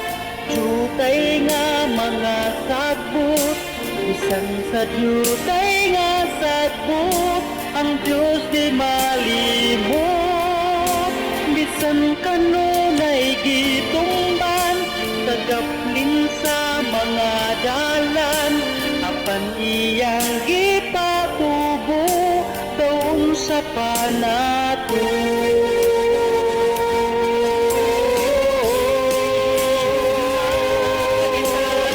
jutay nga mga sagbot, bisan sa jutay nga sagbot, ang Diyos di malimot. Bisan kanunay gitumban sa daplin sa mga dalan, apan iyang gipatubo daon sa panato.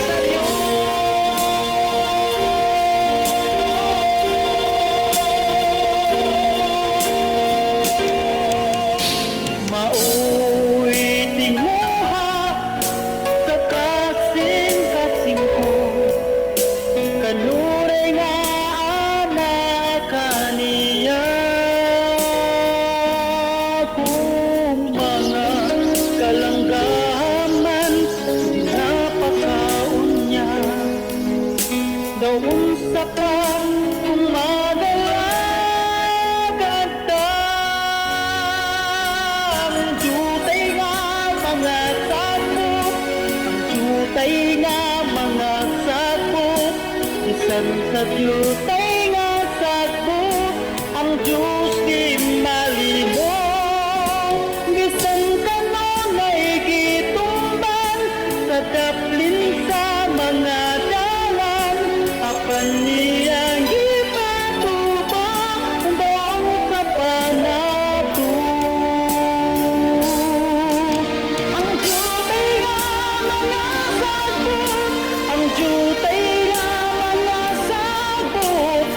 Sa Diyos, maoy tinguha sa kasing-kasing ko, kanunay nga anak kaniya. Kung mga kalanggaman dinapakaon niya, daon sa pa kung madalagan ta. Ang jutay nga mga sagbot, ang jutay nga mga sagbot, bisan sa jutay nga sagbot, ang Diyos di malimot. Bisan kanunay gitumban sa daplin sa mga dalan, apan niyang gipatubo daon sa panato. Ang jutay nga mga sagbot, ang jutay nga mga sagbot,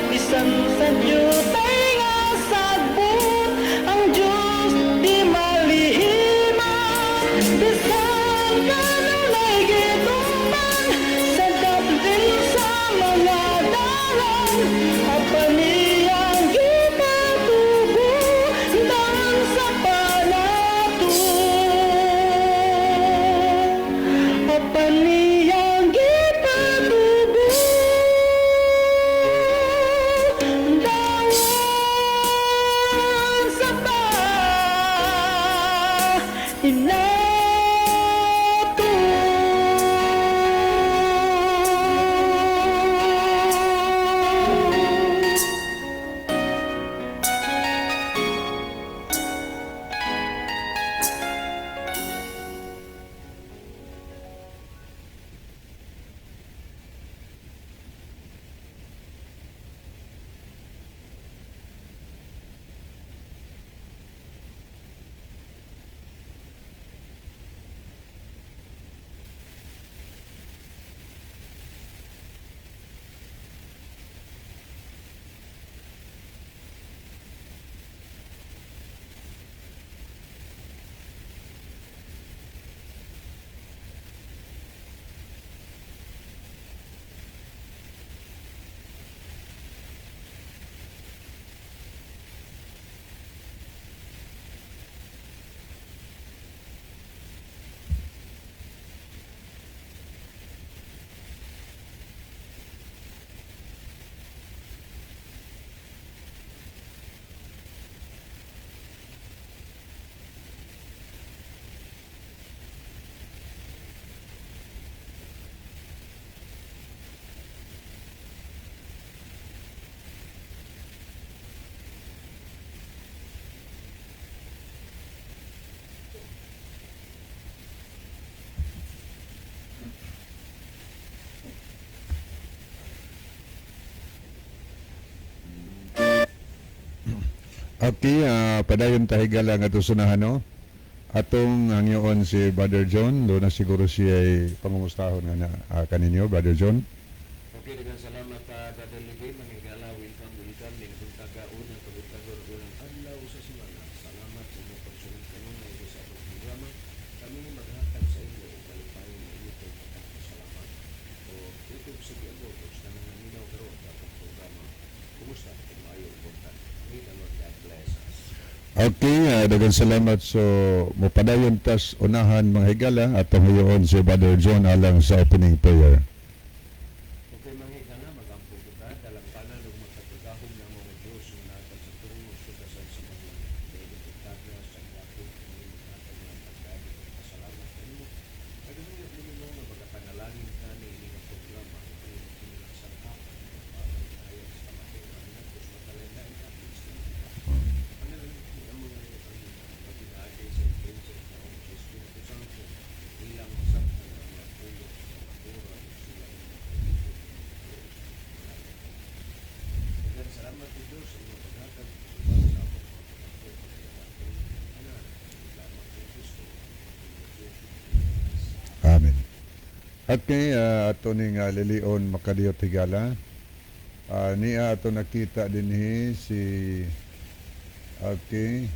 Okay, padayon ta, higala, nga sunahan, no? Atong hangyoon si Brother John, doon na siguro siya ay pangumustahon nga na kaninyo, Brother John. Okay, daghang salamat, Brother Levi, mga higala, welcome, welcome, ning buntaga, unang kabuntagon, unang adlaw sa semana. Salamat sa inyong pagsunod kanunay sa atong programa. Kami maghatag sa inyo og kalipayon nga inyong pagpasalamat. O tutob sa giabot og sa tanang naminaw karon sa atong programa. Kumusta? Kung maayong buntag. May the Lord God bless us. Okay, daghang salamat. So, mupadayon tas unahan, mga higala, atong hangyoon si Brother John alang sa opening prayer. Okay, mga higala, magampo kita, dalangpanan ug makagagahom na mga Diyos nga natag sa trono sa dasal sa mga langit. Dahil buntaga sa gapon kami maghatag ng pagdagit ug pasalamat kanimo. Nagahangyo nimo nga magapanalangin ka ni ini nga programa ug kanimo kinilang sangkapan para ayon sa kamatuoran ngadto sa makalaylain atong Espiritu. Panalangin ang mga ang pinaagi sa Iglesia sa taong sa Espiritu Santo ilang masabtan ang mga pulong sa kamatuoran ug sila ang mga palibot ng Diyos. Daghang salamat ni Diyos sa inyong paghatag subang sa among mga pag-ampo pagkakaton ana lamang kay Kristo ang Diyos. Amen. Okay, ato ning lilion makadiyot, higala. Niya ato nakita dinhi si, okay.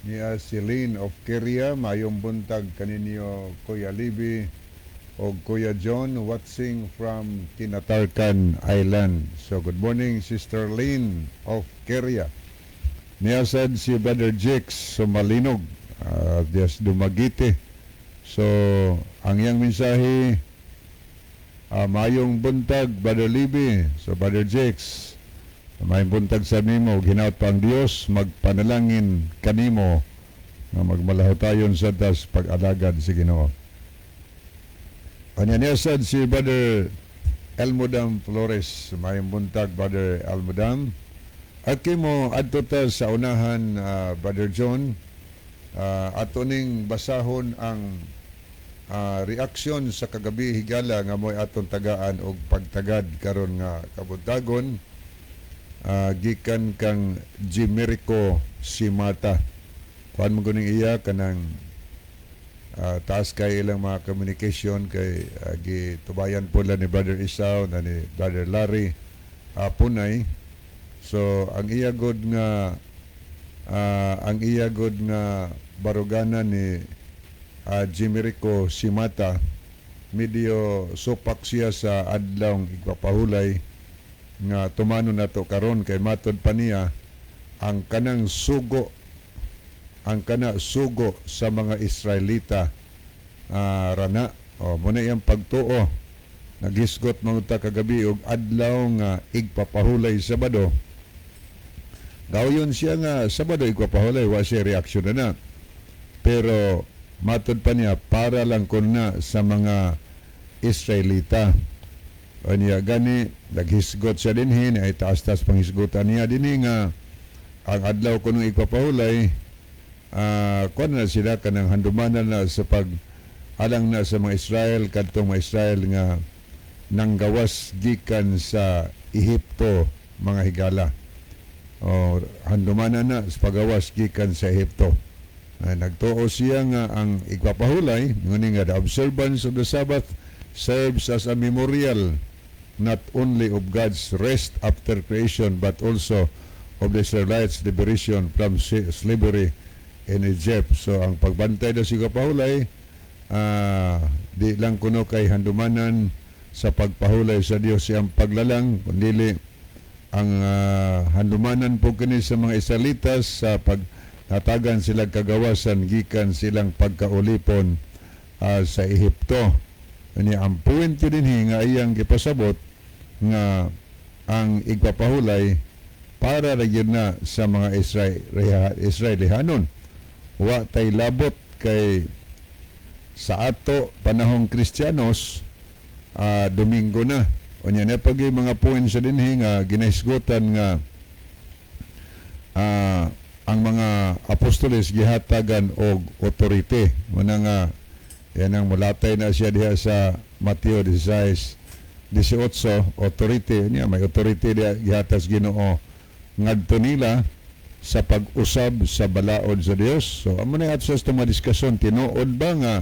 Niya si Lynn of Keria, mayong buntag kaninyo, Kuya Libby o Kuya John, watching from Tinatarcan Island. So good morning, Sister Lynn of Keria. Niya sad si Brother Jakes Sumalinog, dias Dumaguete. So, ang iyang mensahe, mayong buntag, Brother Libby. So, Brother Jakes, mayong buntag sa nimo, hinaut pa ang Dios magpanalangin kanimo nga magmalahotayon sa tas pag-alagad sa Ginoo. Anya niya sad si Brother Elmodam Flores. Mayong buntag, Brother Elmodam. At kimo adto ta sa unahan, Brother John, ato ning basahon ang reaksyon sa kagabi, higala, nga mo'y atong tagaan og pagtagad karon nga kabuntagon, gikan kang Jimerico Simata. Kuan mo kuning iya kanang taas kay ilang mga communication kay gitubayan po ni Brother Isao na ni Brother Larry Punay. So ang iya god nga baruganan ni Jimerico Simata, medyo supak siya sa adlawng igpapahulay nga tumano nato karon kay matod pa niya ang kana sugo sa mga Israelita rana o muna iyang pagtuo. Naghisgot mga ta kagabi og adlaw nga igpapahulay Sabado. Gawyon siya nga Sabado igpapahulay, wa siya reaksyon na na. Pero matod pa niya, para lang kun na sa mga Israelita. O niya gani naghisgot siya dinhi ay taas-taas panghisgutan niya dinhi nga ang adlaw kunong igpapahulay, kuan na sila kanang handumanan na sa pag alang na sa mga Israel, kadtong mga Israel nga nanggawas gikan sa Ehipto, mga higala, o handumanan na sa pagawas gikan sa Ehipto. Nagtuo siya nga ang igpapahulay nguni nga the observance of the Sabbath serves as a memorial not only of God's rest after creation but also of the Israelites' liberation from slavery in Egypt. So ang pagbantay daw sa igpapahulay, di lang kuno kay handumanan sa pagpahulay sa Dios siyang paglalang, kundi ang handumanan po kini sa mga Israelitas sa pag natagan silang kagawasan gikan silang pagkaulipon sa Ehipto. Ani ang point dinhi nga iyang gipasabot nga ang igpapahulay para ra gyud na sa mga Israelihanon. Wa tay labot kay sa ato panahong Kristiyanos, Domingo na. Unya na pag mga points sa dinhi nga ginahisgutan nga ang mga apostoles gihatagan og authority. Muna nga yan ang mulatay na siya diha sa Mateo 16:18, authority niya, may authority diha gihatag Ginoo ngadto nila. Sa pag-usab sa balaod sa Dios. So amo na ato sa mga diskusyon, tinuod ba nga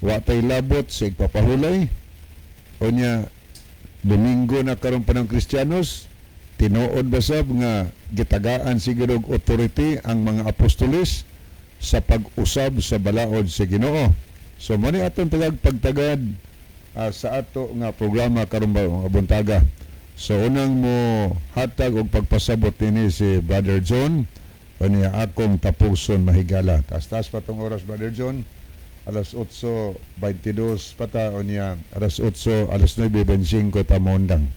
wa tay labot sa igpapahulay? Unya Domingo na karon pa ng Kristiyanos, tinuod ba sab nga gitagaan siguro og authority ang mga apostoles sa pag-usab sa balaod sa Ginoo? So mo ni atong tagag pagtagad sa ato nga programa karon ba mga buntaga. So unang mo hatag og pagpasabot ini si Brother John, unya akong tapuson, mahigala. Taas-taas pa tong oras, Brother John. Alas 8:22 pata, unya alas 8, alas 9:25 ta mondang.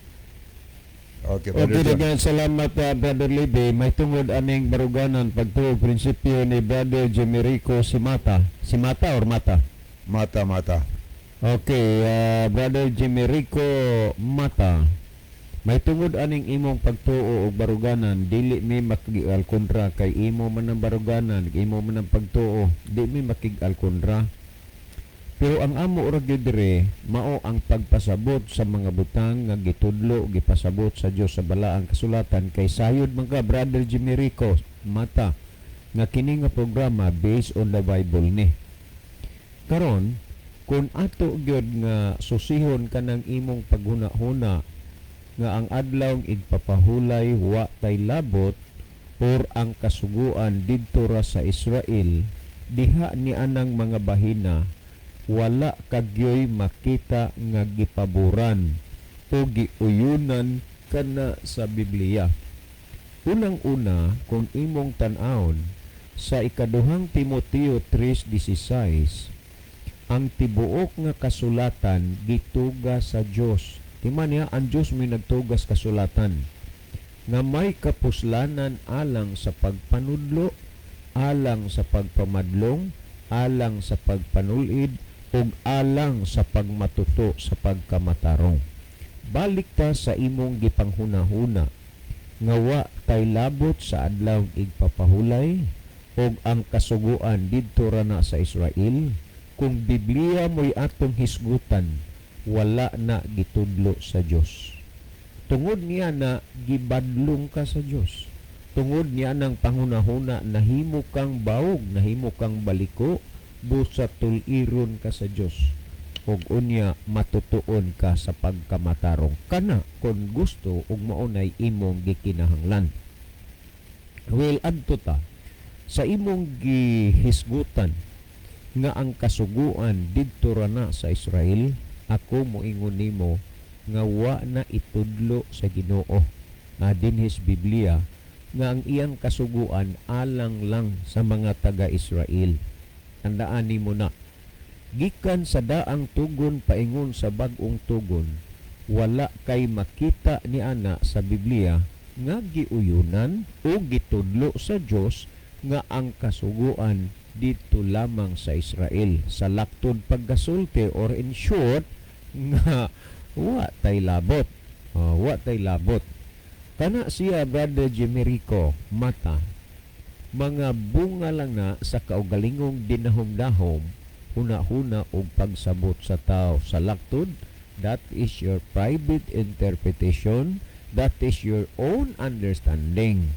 Okay, Brother Okay, John. Daghang salamat, Brother Libby. May tungod aning baruganan pagtuo prinsipyo ni Brother Jemerico Simata. Simata or Mata? Mata, mata. Okay, Brother Jemerico Mata. May tungod aning imong pagtuo og baruganan, dili mi makig-alkontra kay imo man ang baruganan, imo man ang pagtuo, di mi makig-alkontra. Pero ang amo ra gyud dire mao ang pagpasabot sa mga butang nga gitudlo, gipasabot sa Dios sa balaang kasulatan, kay sayod man ka, Brother Jimmy Rico Mata, nga kini nga programa based on the Bible ni. Karon, kung ato gyud nga susihon kanang imong paghuna-huna nga ang adlaw igpapahulay wa tay labot or ang kasuguan didto ra sa Israel, diha ni anang mga bahina wala kagyoy makita nga gipaboran o giuyunan kana sa Biblia. Unang-una, kung imong tan-awon sa ikaduhang Timoteo 3:16, ang tibuok nga kasulatan gituga sa Dios. Timan niya, ang Dios may nagtugas kasulatan nga may kapuslanan alang sa pagpanudlo, alang sa pagpamadlong, alang sa pagpanulid, ug alang sa pagmatuto sa pagkamatarong. Balik ta sa imong gipanghunahuna nga wa tay labot sa adlaw igpapahulay ug ang kasuguan didto ra na sa Israel. Kung Biblia mo'y atong hisgutan, wala na gitudlo sa Dios. Tungod niya na gibadlong ka sa Dios. Tungod niya ng panghunahuna, nahimo kang bawog, nahimo kang baliko, busa tuliron ka sa Dios. Ug unya matutuon ka sa pagkamatarong kana kung gusto ug maunay imong gikinahanglan. Well, adto ta sa imong gihisgutan nga ang kasuguan didto ra na sa Israel. Ako moingon nimo nga wa na itudlo sa Ginoo na dinhis Biblia nga ang iyang kasuguan alang lang sa mga taga-Israel. Tandaan nimo na gikan sa daang tugon paingon sa bag-ong tugon, wala kay makita ni ana sa Biblia nga giuyunan o gitudlo sa Dios nga ang kasuguan dito lamang sa Israel. Sa laktod pagkasulti or in short nga wa tay labot. Oh, wa tay labot. Kana siya, Brother Jimerico Mata, mga bunga lang na sa kaugalingong dinahom-dahom, huna-huna og pagsabot sa tao. Sa laktod, that is your private interpretation, that is your own understanding.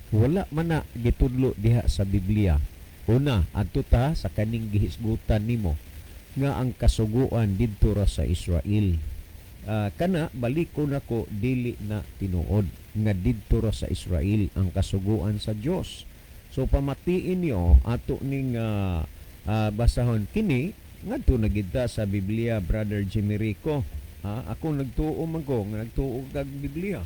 Wala man na gitudlo diha sa Biblia. Una, adto ta sa kaning gihisgutan nimo nga ang kasuguan didto ra sa Israel. Kana baliko nako, dili na tinuod nga didto ra sa Israel ang kasuguan sa Dios. So pamatiin niyo ato ning basahon kini ngadto na gid ta sa Biblia, Brother Jimmy Rico. Ako nagtuo man ko nga nagtuo kag Biblia.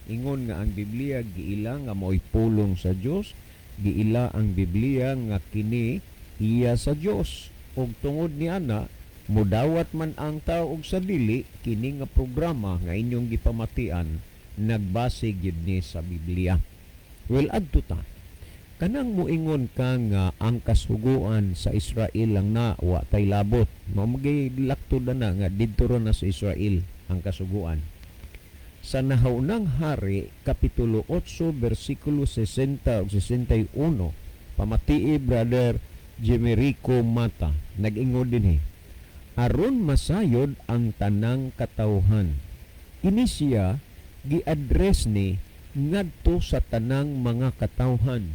Ingon nga ang Biblia giila nga mao'y pulong sa Dios, giila ang Biblia nga kini iya sa Dios. Ug tungod ni ana, mudawat man ang tao og sa dili, kini nga programa nga inyong gipamatian nagbase gyud ni sa Biblia. Well, adto ta. Kanang muingon ka nga ang kasuguan sa Israel lang na wa tay labot. Mao magay laktod na nga didto ra na sa Israel ang kasuguan. Sa Nahaunang Hari, Kapitulo 8, versikulo 60 ug 61, pamatii, Brother Jimerico Mata, nag-ingon dinhi, aron masayod ang tanang katawhan. Kini siya gi-address ni ngadto sa tanang mga katawhan.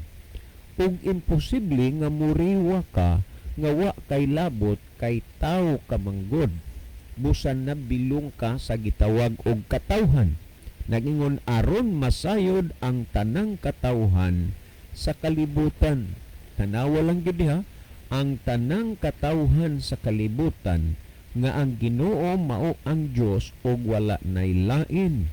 Ug imposible nga muriwa ka nga wa kay labot kay tawo ka manggod. Busan na bilong ka sa gitawag og katawhan. Nagingon aron masayod ang tanang katawhan sa kalibutan. Tanawa lang gyud ha, ang tanang katawhan sa kalibutan nga ang Ginoo mao ang Dios ug wala nay lain.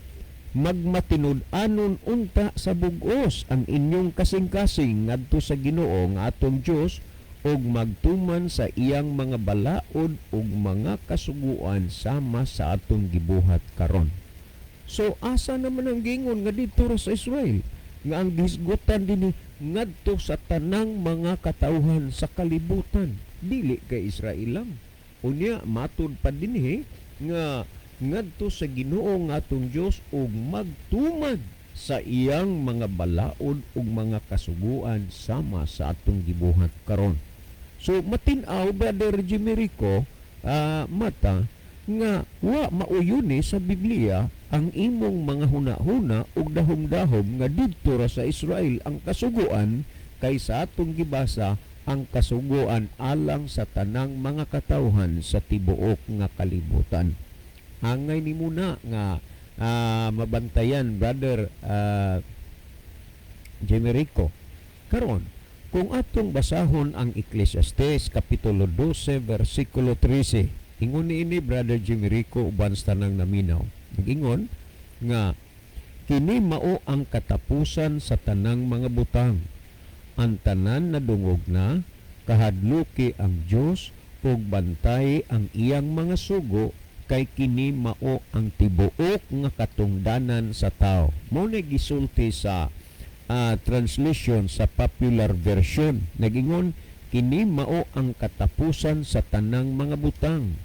Magmatinud-anon unta sa bug-os ang inyong kasing-kasing ngadto sa Ginoo nga atong Dios ug magtuman sa iyang mga balaod ug mga kasuguan sama sa atong gibuhat karon. So asa naman ang gingon nga didto ra sa Israel nga ang gihisgutan dinhi ngadto sa tanang mga katawhan sa kalibutan, dili kay Israel lang. Unya matud pa dinhi nga ngadto sa Ginoo nga atong Dios ug magtuman sa iyang mga balaod ug mga kasuguan sama sa atong gibuhat karon. So matin-aw, Brother Jimmy Rico Mata, nga wa mauyuni sa Biblia ang imong mga huna-huna ug dahom-dahom nga didto ra sa Israel ang kasuguan, kay sa atong gibasa ang kasuguan alang sa tanang mga katawhan sa tibuok nga kalibutan. Angay ni muna nga mabantayan, Brother Jimmy Rico. Karon, kung atong basahon ang Ecclesiastes Kapitulo 12 versikulo 13, ingon niini, Brother Jimmy Rico, uban sa tanang naminaw. Nagingon nga kini mao ang katapusan sa tanang mga butang. Ang tanan nadungog na, kahadluki ang Dios ug bantay ang iyang mga sugo kay kini mao ang tibuok nga katungdanan sa tao. Mao na gisulti sa translation sa popular version. Nagingon kini mao ang katapusan sa tanang mga butang.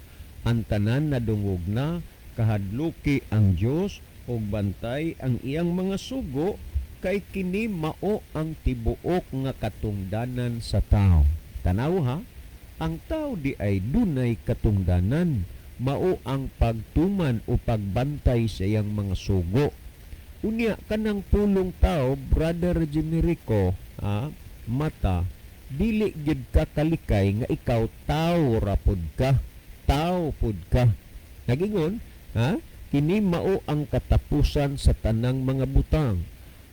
Ang tanan nadungog na, kahadluki ang Dios ug bantay ang iyang mga sugo kay kini mao ang tibuok nga katungdanan sa tao. Tanaw ha, ang tao di ay dunay katungdanan, mao ang pagtuman o pagbantay sa iyang mga sugo. Unya kanang pulong tao, Brother Jimmy Rico Mata, dili gyud ka kalikay nga ikaw tao ra pod ka, tao pod ka. Nagingon ha, kini mao ang katapusan sa tanang mga butang.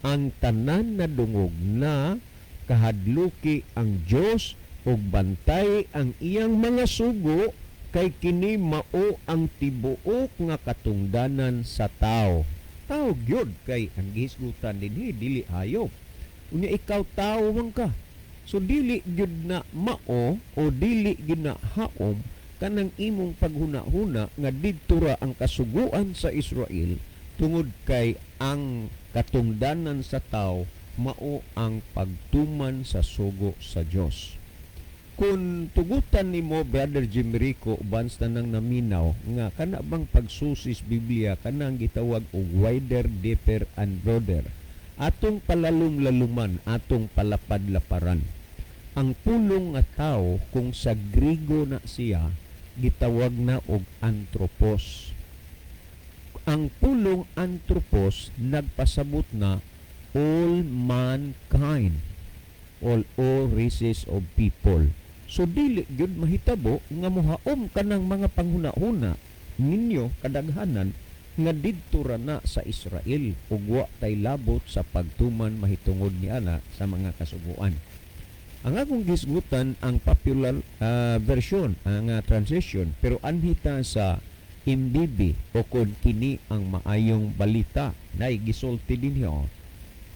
Ang tanan nadungog na, kahadluki ang Dios ug bantay ang iyang mga sugo kay kini mao ang tibuok nga katungdanan sa tao. Tao gyud kay ang gihisgutan dinhi dili hayop. Unya ikaw tao man ka. So dili gyud na mao o dili gyud na haom kanang imong paghuna-huna nga didto ra ang kasuguan sa Israel, tungod kay ang katungdanan sa tao mao ang pagtuman sa sugo sa Dios. Kung tugutan nimo, Brother Jimmy Rico, uban sa tanang naminaw nga kana bang pagsusis Biblia kanang gitawag og wider, deeper and broader, atong palalom-laluman, atong palapad-laparan. Ang pulong nga tao, kung sa Grigo na siya, gitawag na og anthropos. Ang pulong anthropos nagpasabot na all mankind, all races of people. So dili gyud mahitabo nga mohaom kanang mga panghuna-huna ninyo kadaghanan nga didto ra na sa Israel ug wa tay labot sa pagtuman mahitungod ni ana sa mga kasuguan. Ang akong gisgutan ang popular version, ang translation, pero anhita sa MBB o kon kini ang maayong balita nay gisulti dinhi oh.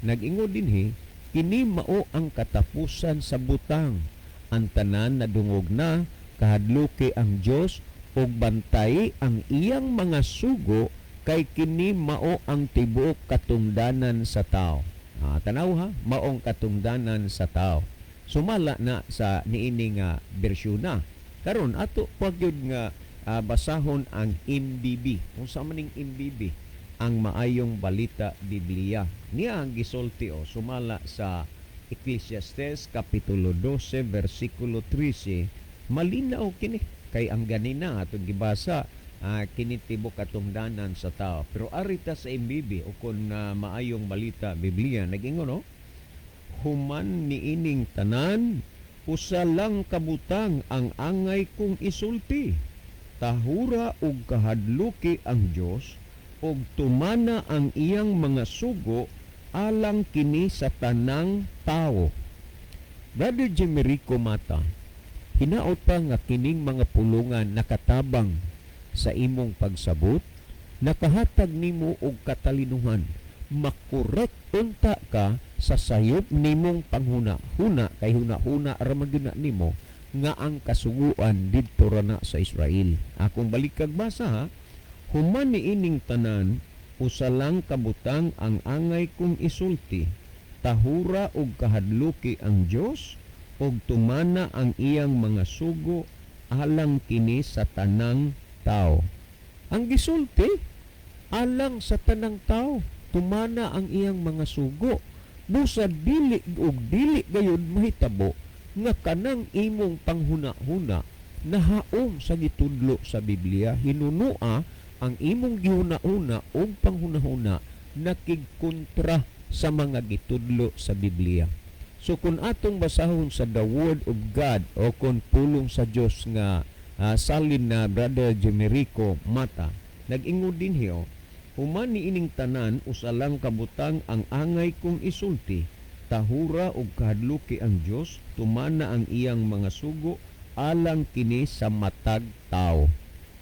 Nag-ingon dinhi kini mao ang katapusan sa butang. Ang tanan nadungog na, kahadluki ang Dios ug bantay ang iyang mga sugo kay kini mao ang tibuok katungdanan sa tao. Tanaw ha, maong katungdanan sa tao. Sumala na sa niini nga bersyon na. Karon ato pa gyud nga basahon ang MBB. Unsa man ning MBB? Ang maayong balita Biblia. Niya ang gisulti o sumala sa Ecclesiastes Kapitulo 12 versikulo 13, malinaw kini kay ang ganina atong gibasa Kini tibok katungdanan sa tao. Pero ari ta sa MBB o kon Maayong Balita Biblia, nag-ingon, no? Human niining tanan, usa lang kabutang ang angay kong isulti: tahura og kahadluki ang Dios og tumana ang iyang mga sugo, alang kini sa tanang tao. Brother Jimerico Mata, hinaot pa nga kining mga pulungan nakatabang sa imong pagsabot, nakahatag nimo og katalinuhan, makorek unta ka sa sayop nimong panghuna-huna, kay huna-huna ra man gyud na nimo nga ang kasuguan didto ra na sa Israel. Akong balikag basa, ha. Human niining tanan, usa lang kabutang ang angay kong isulti: tahura og kahadluki ang Dios ug tumana ang iyang mga sugo, alang kini sa tanang tao. Ang gisulti, alang sa tanang tao, tumana ang iyang mga sugo. Busa dili ug dili gayud mahitabo nga kanang imong panghuna-huna nahaom sa gitudlo sa Biblia. Hinunua ang imong gihuna-huna ug panghuna-huna nakigkontra sa mga gitudlo sa Biblia. So kung atong basahon sa the Word of God o kung pulong sa Dios nga salin na Brother Jimerico Mata, nag-ingon din hiyo, human niining tanan, usa lang kabutang ang angay kong isulti: tahura og kahadluki ang Dios, tumana ang iyang mga sugo, alang kini sa matag tao.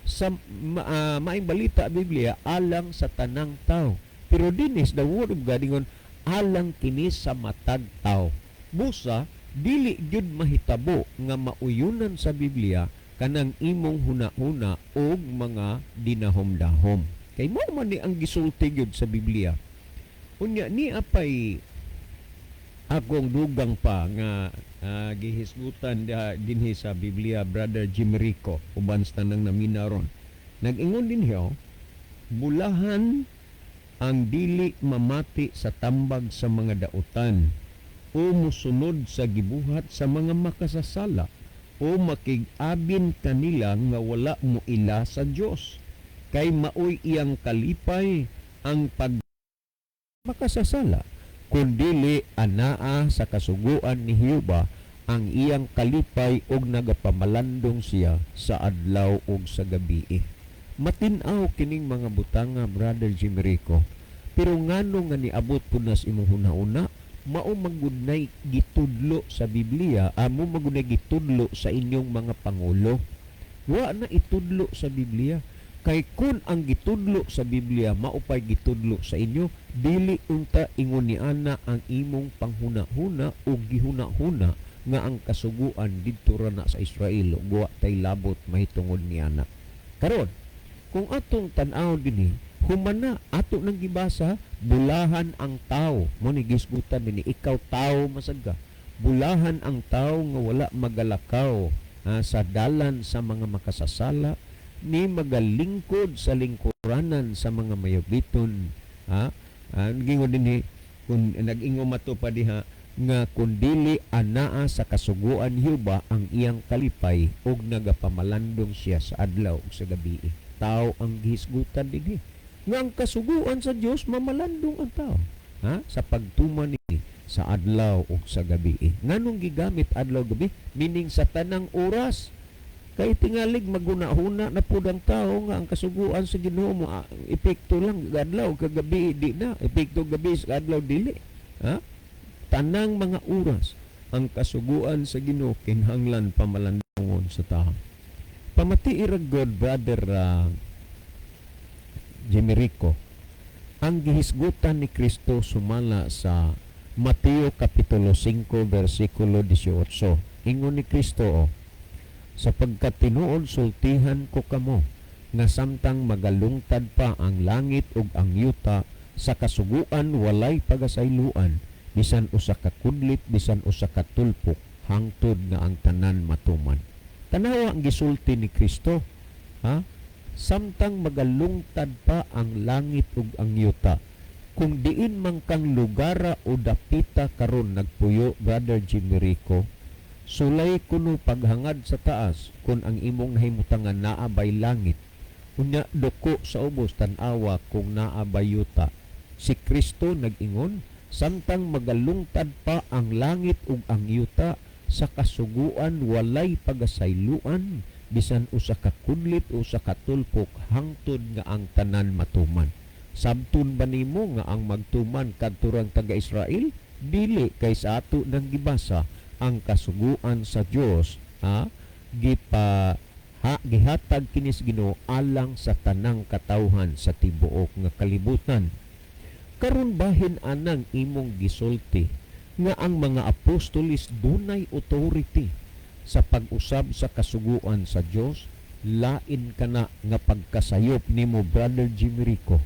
Sa Maayong Balita Biblia, alang sa tanang tao. Pero dinis the Word of God ingon alang kini sa matag tao. Busa dili gyud mahitabo nga mauyunan sa Biblia kanang imong huna-huna og mga dinahom-dahom. Kay mao man ni ang gisulti gyud sa Biblia. Unya ni apay akong dugang pa nga gihisgutan dinhi sa Biblia, Brother Jimerico, uban sa tanang naminaron. Nag-ingon din hiyo, bulahan ang dili mamati sa tambag sa mga dautan o musunod sa gibuhat sa mga makasasala o makig-abin kanila nga wala mo ila sa Dios, kay maoy iyang kalipay ang pag makasasala, kun dili anaa sa kasuguan ni Jehova ang iyang kalipay ug nagapamalandong siya sa adlaw ug sa gabi. Matin-aw kining mga butanga, Brother Jimerico. Pero ngano nga niabot pud nas imong hunahuna, mao magudnay gitudlo sa Biblia, amo magunay gitudlo sa inyong mga pangulo. Wa na itudlo sa Biblia. Kay kun ang gitudlo sa Biblia maupay gitudlo sa inyo, dili unta ingon ni ana ang imong panghuna-huna o gihuna-huna nga ang kasuguan didto ra na sa Israel ug wa tay labot mahitungod ni ana. Karon, kung atong tan-awon dinhi, humana ato nang gibasa, bulahan ang tao. Mo ni gisgutan dinhi, ikaw tao masag ka. Bulahan ang tao nga wala magalakaw sa dalan sa mga makasasala, ni magalingkod sa lingkuranan sa mga mayobiton. Ha? Gingon dinhi, kun nag-ingon mato pa diha nga kun dili anaa sa kasuguan Jehova ang iyang kalipay ug nagapamalandong siya sa adlaw ug sa gabi. Tao ang gihisgutan dinhi. Nga ang kasuguan sa Dios mamalandong ang tao, ha? Sa pagtuman ni sa adlaw ug sa gabi. Nganong gigamit adlaw gabi? Meaning sa tanang oras. Kay tingalig maguna-huna na pud ang tao nga ang kasuguan sa Ginoo mo epekto lang adlaw kagabi di na epekto gabi sa adlaw dili. Ha? Tanang mga oras ang kasuguan sa Ginoo kinahanglan pamalandongon sa tao. Pamati ra God, Brother Jimerico, ang gihisgutan ni Kristo sumala sa Mateo Kapitulo 5 versikulo 18. Ingon ni Kristo, oh, sapagkat tinuod sultihan ko kamo nga samtang magalungtad pa ang langit ug ang yuta, sa kasuguan walay pagasayloan bisan usa ka kudlit bisan usa ka tulpok hangtod nga ang tanan matuman. Tanawa ang gisulti ni Kristo, ha? Samtang magalungtad pa ang langit ug ang yuta. Kung diin man kang lugara o dapita karon nagpuyo, Brother Jimerico, sulay kuno paghangad sa taas kung ang imong nahimutangan naa bay langit. Unya duko sa ubos, tan-awa kung naa ba yuta. Si Kristo nag-ingon, samtang magalungtad pa ang langit ug ang yuta, sa kasuguan walay pagasayloan bisan usa ka kudlit o usa ka tulpok hangtod nga ang tanan matuman. Sabton ba nimo nga ang magtuman kadto rang taga-Israel? Dili, kay sa ato nang gibasa ang kasuguan sa Dios, ha, gipa ha, gihatag kinis Ginoo alang sa tanang katawhan sa tibuok nga kalibutan. Karon, bahin anang imong gisulti nga ang mga apostolis dunay authority sa pag-usab sa kasuguan sa Dios, lain kana nga pagkasayop nimo, Brother Jimmy Rico,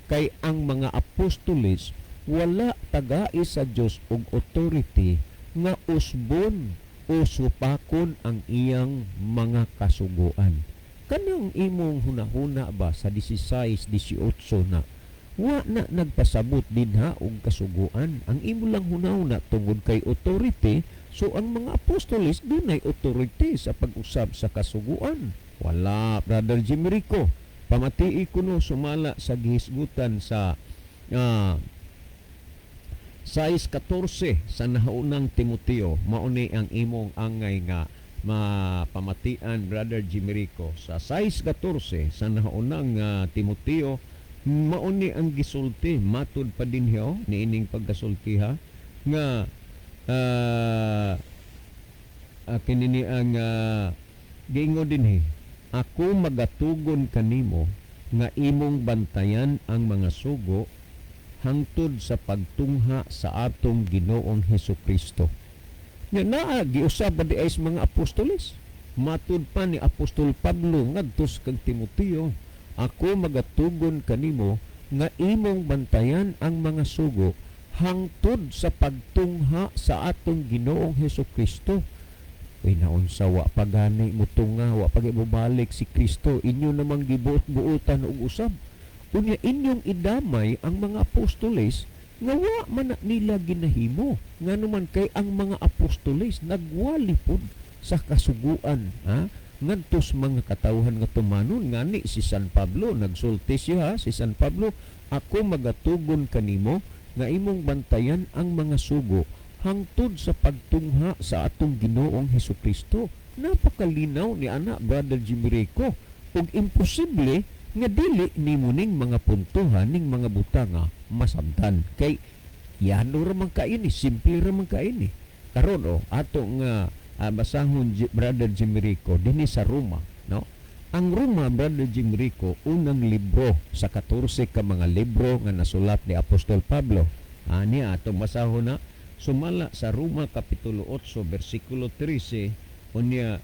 kay ang mga apostolis wala tagai sa Dios og authority nga usbon o supakon ang iyang mga kasuguan. Kanang imong hunahuna ba sa 16, 18 na wa na nagpasabot dinha og kasuguan. Ang imo lang hunahuna, tungod kay authority, so ang mga apostoles dunay authority sa pag-usab sa kasuguan. Wala, Brother Jimmy Rico. Pamatii kuno sumala sa gihisgutan sa 6:14 sa nahaunang Timoteo. Mauni ang imong angay nga mapamatian, Brother Jimmy Rico. Sa 6:14 sa nahaunang Timoteo, mauni ang gisulti matud pa dinhi, oh, niining pagkasulti ha, nga kinini ang giingon dinhi: "Ako magatugon kanimo nga imong bantayan ang mga sugo hangtod sa pagtungha sa atong Ginoong Hesus Kristo." Nga naa giusab ba di ay sa mga apostoles? Matud pa ni Apostol Pablo ngadto sa kang Timoteo, "Ako magatugon kanimo nga imong bantayan ang mga sugo hangtod sa pagtungha sa atong Ginoong Hesus Kristo." Uy, naunsa, wa pa gani mutunga, wa pa mobalik si Kristo, inyo namang gibuot-buotan og usab. Unya inyong idamay ang mga apostoles nga wa man na nila ginahimo. Ngano man kay ang mga apostoles nagwali pod sa kasuguan, ha, ngadto sa mga katawhan nga tumanon. Ngani si San Pablo nagsulti siya, si San Pablo, "Ako magatugon kanimo nga imong bantayan ang mga sugo hangtod sa pagtungha sa atong Ginoong Hesus Kristo." Napakalinaw ni ana, Brother Jimmy Rico, ug imposible nga dili nimo ning mga puntuhan ning mga butanga masabtan, kay yano ra man kaini, simple ra man kaini. Karon, oh, ato nga basahon, Brother Jimmy Rico, dinhi sa Roma, no? Ang Roma, Brother Jimmy Rico, unang libro sa 14 ka mga libro nga nasulat ni Apostol Pablo. Ani atong basahon na sumala sa Roma kapitulo 8 bersikulo 13. Unya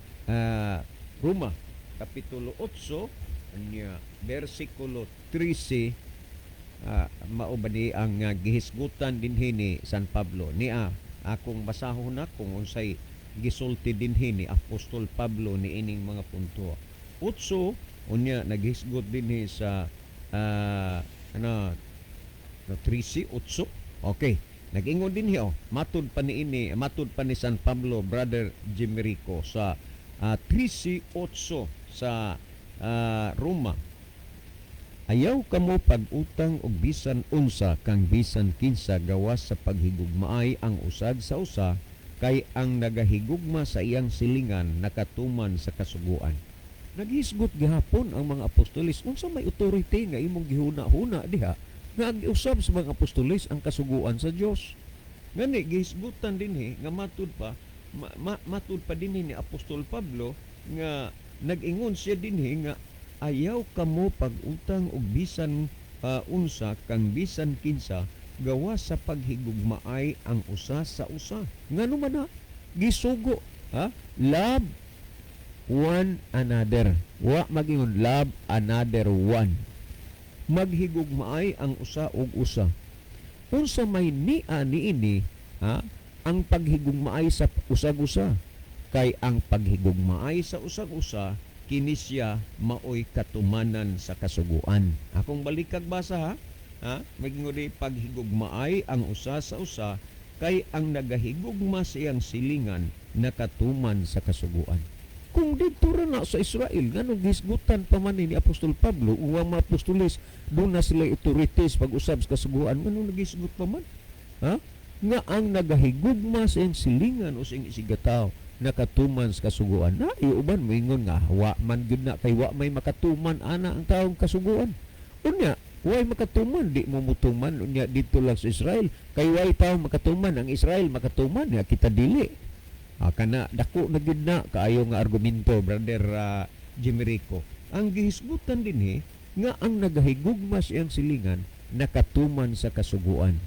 Roma kapitulo 8 unya bersikulo 13, mao ba ni ang gihisgutan dinhi ni San Pablo? Nia akong basahon na kung unsay gisulti dinhi ni Apostol Pablo niining mga punto. 8 unya naghisgot dinhi sa ano no, 13 8. Okay, nag-ingon dinhi, oh, matud pa niini, matud pa ni San Pablo, Brother Jimmy Rico, sa 13:8 sa Roma: "Ayaw kamo pag-utang og bisan unsa kang bisan kinsa gawas sa paghigugmaay ang usag sa usa, kay ang nagahigugma sa iyang silingan nakatuman sa kasuguan." Naghisgot gihapon ang mga apostoles. Unsa may authority nga imong gihuna-huna diha nga giusab sa mga apostoles ang kasuguan sa Dios? Ngani gihisgutan dinhi nga matud pa matud pa dinhi ni Apostol Pablo nga nag-ingon siya dinhi nga ayaw kamo pag-utang og bisan unsa kang bisan kinsa gawas sa paghigugmaay ang usa sa usa. Ngano man na gisugo, ha? Love one another. Wa magingon love another one. Maghigugmaay ang usa og usa. Unsa may nia niini, ha? Ang paghigugmaay sa usag usa. Kay ang paghigugmaay sa usag usa, kini siya maoy katumanan sa kasuguan. Akong balikag basa, ha? Ha? Magingudi paghigugmaay ang usa sa usa, kay ang nagahigugma sa iyang silingan nakatuman sa kasuguan. Kung didto ra na sa Israel, nganong gihisgutan pa man ni Apostol Pablo ug ang mga apostoles, duna sila authorities pag-usab sa kasuguan, nganong nagisgot pa man? Ha? Nga ang nagahigugma sa iyang silingan o sa iyang isigataw nakatuman sa kasuguan. Na uban moingon nga wa man gyud na kay wa may makatuman ana ang taong kasuguan. Unya, way makatuman, di mo mutuman unya dito lang sa Israel kay way taong makatuman, ang Israel makatuman ya kita dili. Ah, kana dako na gyud na kaayo nga argumento, Brother Jimmy Rico. Ang gihisgutan dinhi nga ang nagahigugma sa iyang silingan nakatuman sa kasuguan.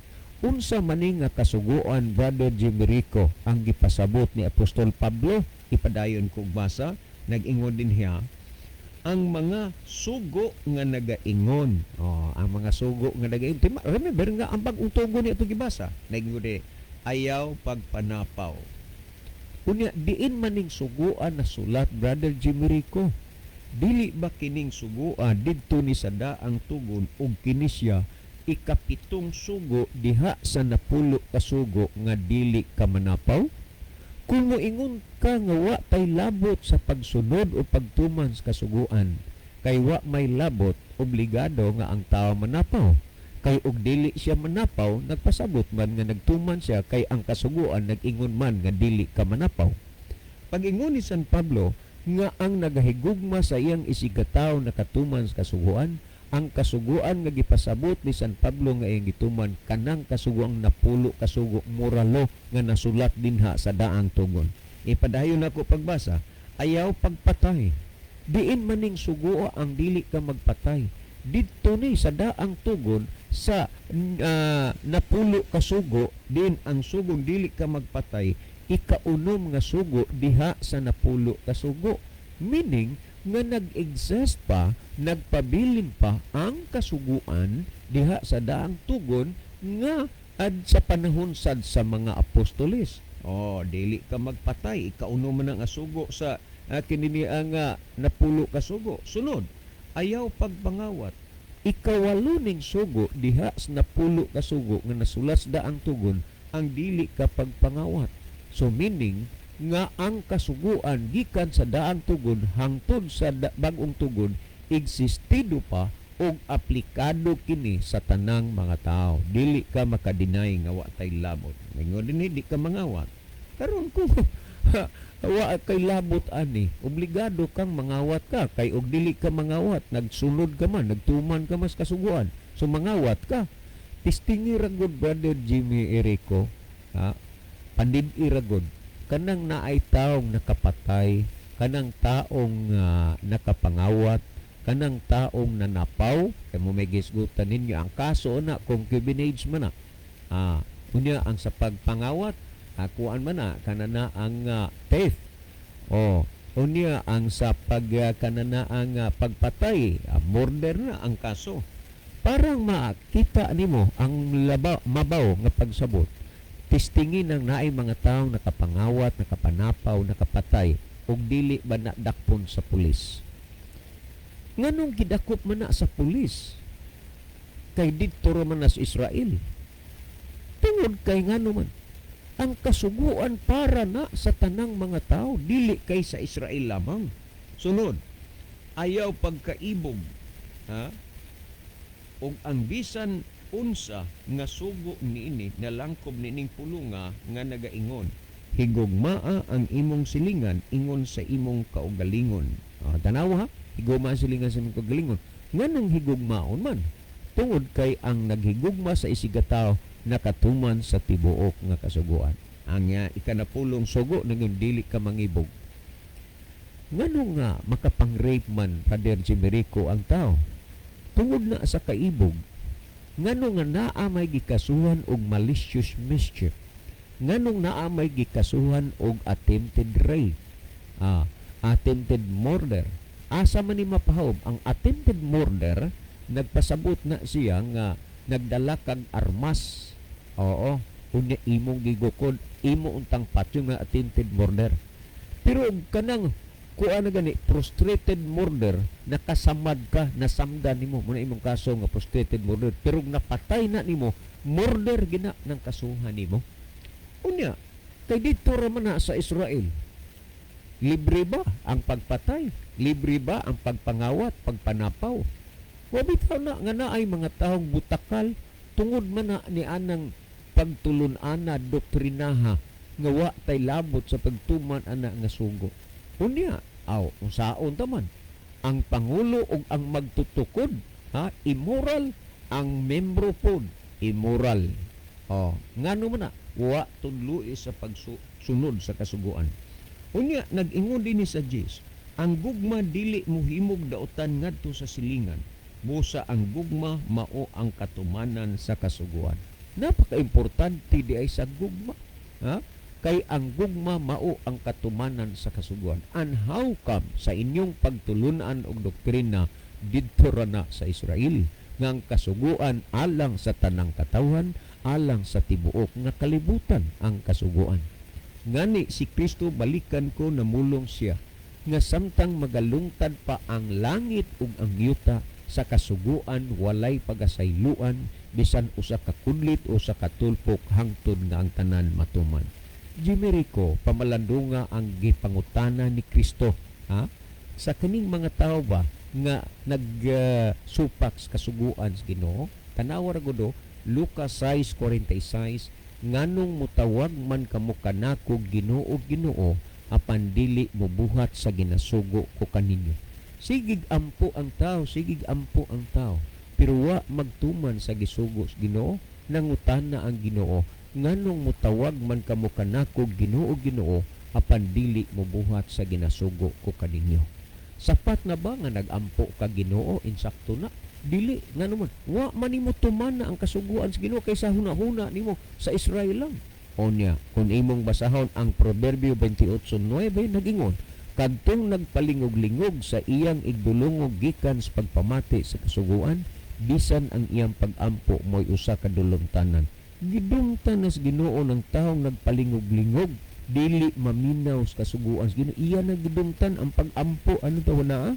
Unsa man nga kasuguan, Brother Jimmy Rico, ang gipasabot ni Apostol Pablo? Ipadayon ko basa, nag-ingon din hiya ang mga sugo nga nagaingon. Oh, ang mga sugo nga nagaingon. Remember nga ang bag-ong tugon niya ito gibasa. Nag-ingon di, ayaw pagpanapaw. Unya, diin maning suguan na sulat, Brother Jimmy Rico? Dili ba kining suguan didto ni sa daang tugon ug kini siya ikapitong sugo diha sa 10 ka sugo nga dili ka manapaw? Kung moingon ka nga wa tay labot sa pagsunod o pagtuman sa kasuguan, kay wa may labot, obligado nga ang tao manapaw. Kay og dili siya manapaw, nagpasabot man nga nagtuman siya kay ang kasuguan nag-ingon man nga dili ka manapaw. Pag-ingon ni San Pablo nga ang nagahigugma sa iyang isigataw nakatuman sa kasuguan, ang kasuguan nga gipasabot ni San Pablo nga iyang gituman kanang kasuguang 10 kasugo moralo nga nasulat dinha sa daang tugon. Ipadayon nako pagbasa, ayaw pagpatay. Diin maning suguo ang dili ka magpatay? Didto ni sa daang tugon sa 10 kasugo, din ang sugong dili ka magpatay, ikaunom nga sugo diha sa 10 kasugo. Meaning nga nag-exist pa, nagpabilin pa ang kasuguan diha sa daang tugon nga ad sa panahon sad sa mga apostoles. Oh, dili ka magpatay, ikaunom man ang sugo sa kinini ang 10 kasugo. Sunod, ayaw pagpangawat. Ikawalo ning sugo diha sa 10 kasugo nga nasulat sa daang tugon ang dili ka pagpangawat. So meaning nga ang kasuguan gikan sa daang tugon hangtod sa bag-ong tugon existido pa og aplikado kini sa tanang mga tao. Dili ka makadeny nga wa tay labot. Ingon dinhi di ka mangawat. Karon kung wa kay labot ani, obligado kang mangawat ka kay og dili ka mangawat, nagsunod ka man, nagtuman ka mas kasuguan. So mangawat ka. Tistingi ra gud, Brother Jimmy Erico, ha? Pandid-i ra gud kanang naay taong nakapatay, kanang taong nakapangawat, kanang taong nanapaw, kay mo may gisgutan ninyo ang kaso na concubinage man na. Unya ang sa pagpangawat, kuan man na kanana ang theft. Oh, unya ang sa pag kanana ang pagpatay, murder na ang kaso. Parang makita nimo ang mabaw nga pagsabot. Tistingin ang naay mga taong nakapangawat, nakapanapaw, nakapatay ug dili ba nadakpon sa pulis. Nganong gidakop man na sa pulis? Kay didto ra man na sa Israel. Tungod kay ngano man ang kasuguan para na sa tanang mga tao, dili kay sa Israel lamang. Sunod, ayaw pagkaibog, ha? Og ang bisan unsa nga sugo niini nalangkob niining pulunga nga nagaingon, higugmaa ang imong silingan ingon sa imong kaugalingon. Tanawa ha, higugmaa ang silingan sa imong kaugalingon. Nganong higugmaon man? Tungod kay ang naghigugma sa isigataw nakatuman sa tibuok nga kasuguan. Ang ikanapulong sugo nangon dili ka mangibog. Ngano nga makapang-rape man, Father Jimerico, ang tao? Tungod na sa kaibog. Ngano nga naa may gikasuhan og malicious mischief? Nganong naa may gikasuhan og attempted rape? Attempted murder. Asa man ni mapahaob ang attempted murder? Nagpasabot na siya nga nagdala kag armas. Oo, unya imong gigukod, imo untang patyon nga attempted murder. Pero og kanang kuan na gani frustrated murder, nakasamad ka, nasamdan nimo muna imong kaso nga frustrated murder, pero og napatay na nimo, murder gina ng kasuhan nimo. Unya kay didto ra man na sa Israel. Libre ba ang pagpatay? Libre ba ang pagpangawat, pagpanapaw? Wa bitaw na nga naay mga taong butakal tungod man na ni anang pagtulun-ana doktrinaha nga wa tay labot sa pagtuman ana nga sugo. Unya, aw, unsaon ta man ang pangulo ug ang magtutukod, ha, immoral, ang membro pod immoral. Oh, ngano man na wa tudloi sa pagsunod sa kasuguan. Unya nag-ingon dinhi sa Jis, ang gugma dili mohimog daotan ngadto sa silingan, busa ang gugma mao ang katumanan sa kasuguan. Napakaimportante di ay sa gugma, ha? Kay ang gugma mao ang katumanan sa kasuguan. And how come sa inyong pagtulunan og doktrina didto ra na sa Israel nga ang kasuguan alang sa tanang katawhan, alang sa tibuok nga kalibutan ang kasuguan? Ngani si Kristo, balikan ko, namulong siya nga samtang magalungtad pa ang langit ug ang yuta, sa kasuguan walay pagasayloan bisan usa ka kudlit o sa katulpok hangtod nga ang tanan matuman. Jimmy Rico, pamalandunga ang gipangutana ni Kristo, ha, sa kaning mga tao ba nga nagsupak sa kasuguan sa Ginoo. Tanawa ra gud, Lucas 6:46, "Nganong mutawag man kamo kanako Ginoo, Ginoo, apan dili mobuhat sa ginasugo ko kaninyo?" Sigig ampo ang tao, sigig ampo ang tao, pero wa magtuman sa gisugo sa Ginoo. Nangutana ang Ginoo, "Nganong mutawag man kamo kanako Ginoo, Ginoo, apan dili mobuhat sa ginasugo ko kaninyo?" Sapat na ba nga nag-ampo ka Ginoo, insakto na? Dili, ngano man wa man nimo tumana ang kasuguan sa Ginoo kaysa huna-huna nimo sa Israel lang. Onya, kung imong basahon ang Proverbio 28:9, nagingon, "Kadtong nagpalingog-lingog sa iyang igdulungog gikan sa pagpamati sa kasuguan, bisan ang iyang pag-ampo mo'y usa ka dulungtanan." Gidungtan na sa Ginoo ng taong nagpalingog-lingog, dili maminaw sa kasuguan sa Ginoo. Iya na gidungtan ang pag-ampo. Ano to na?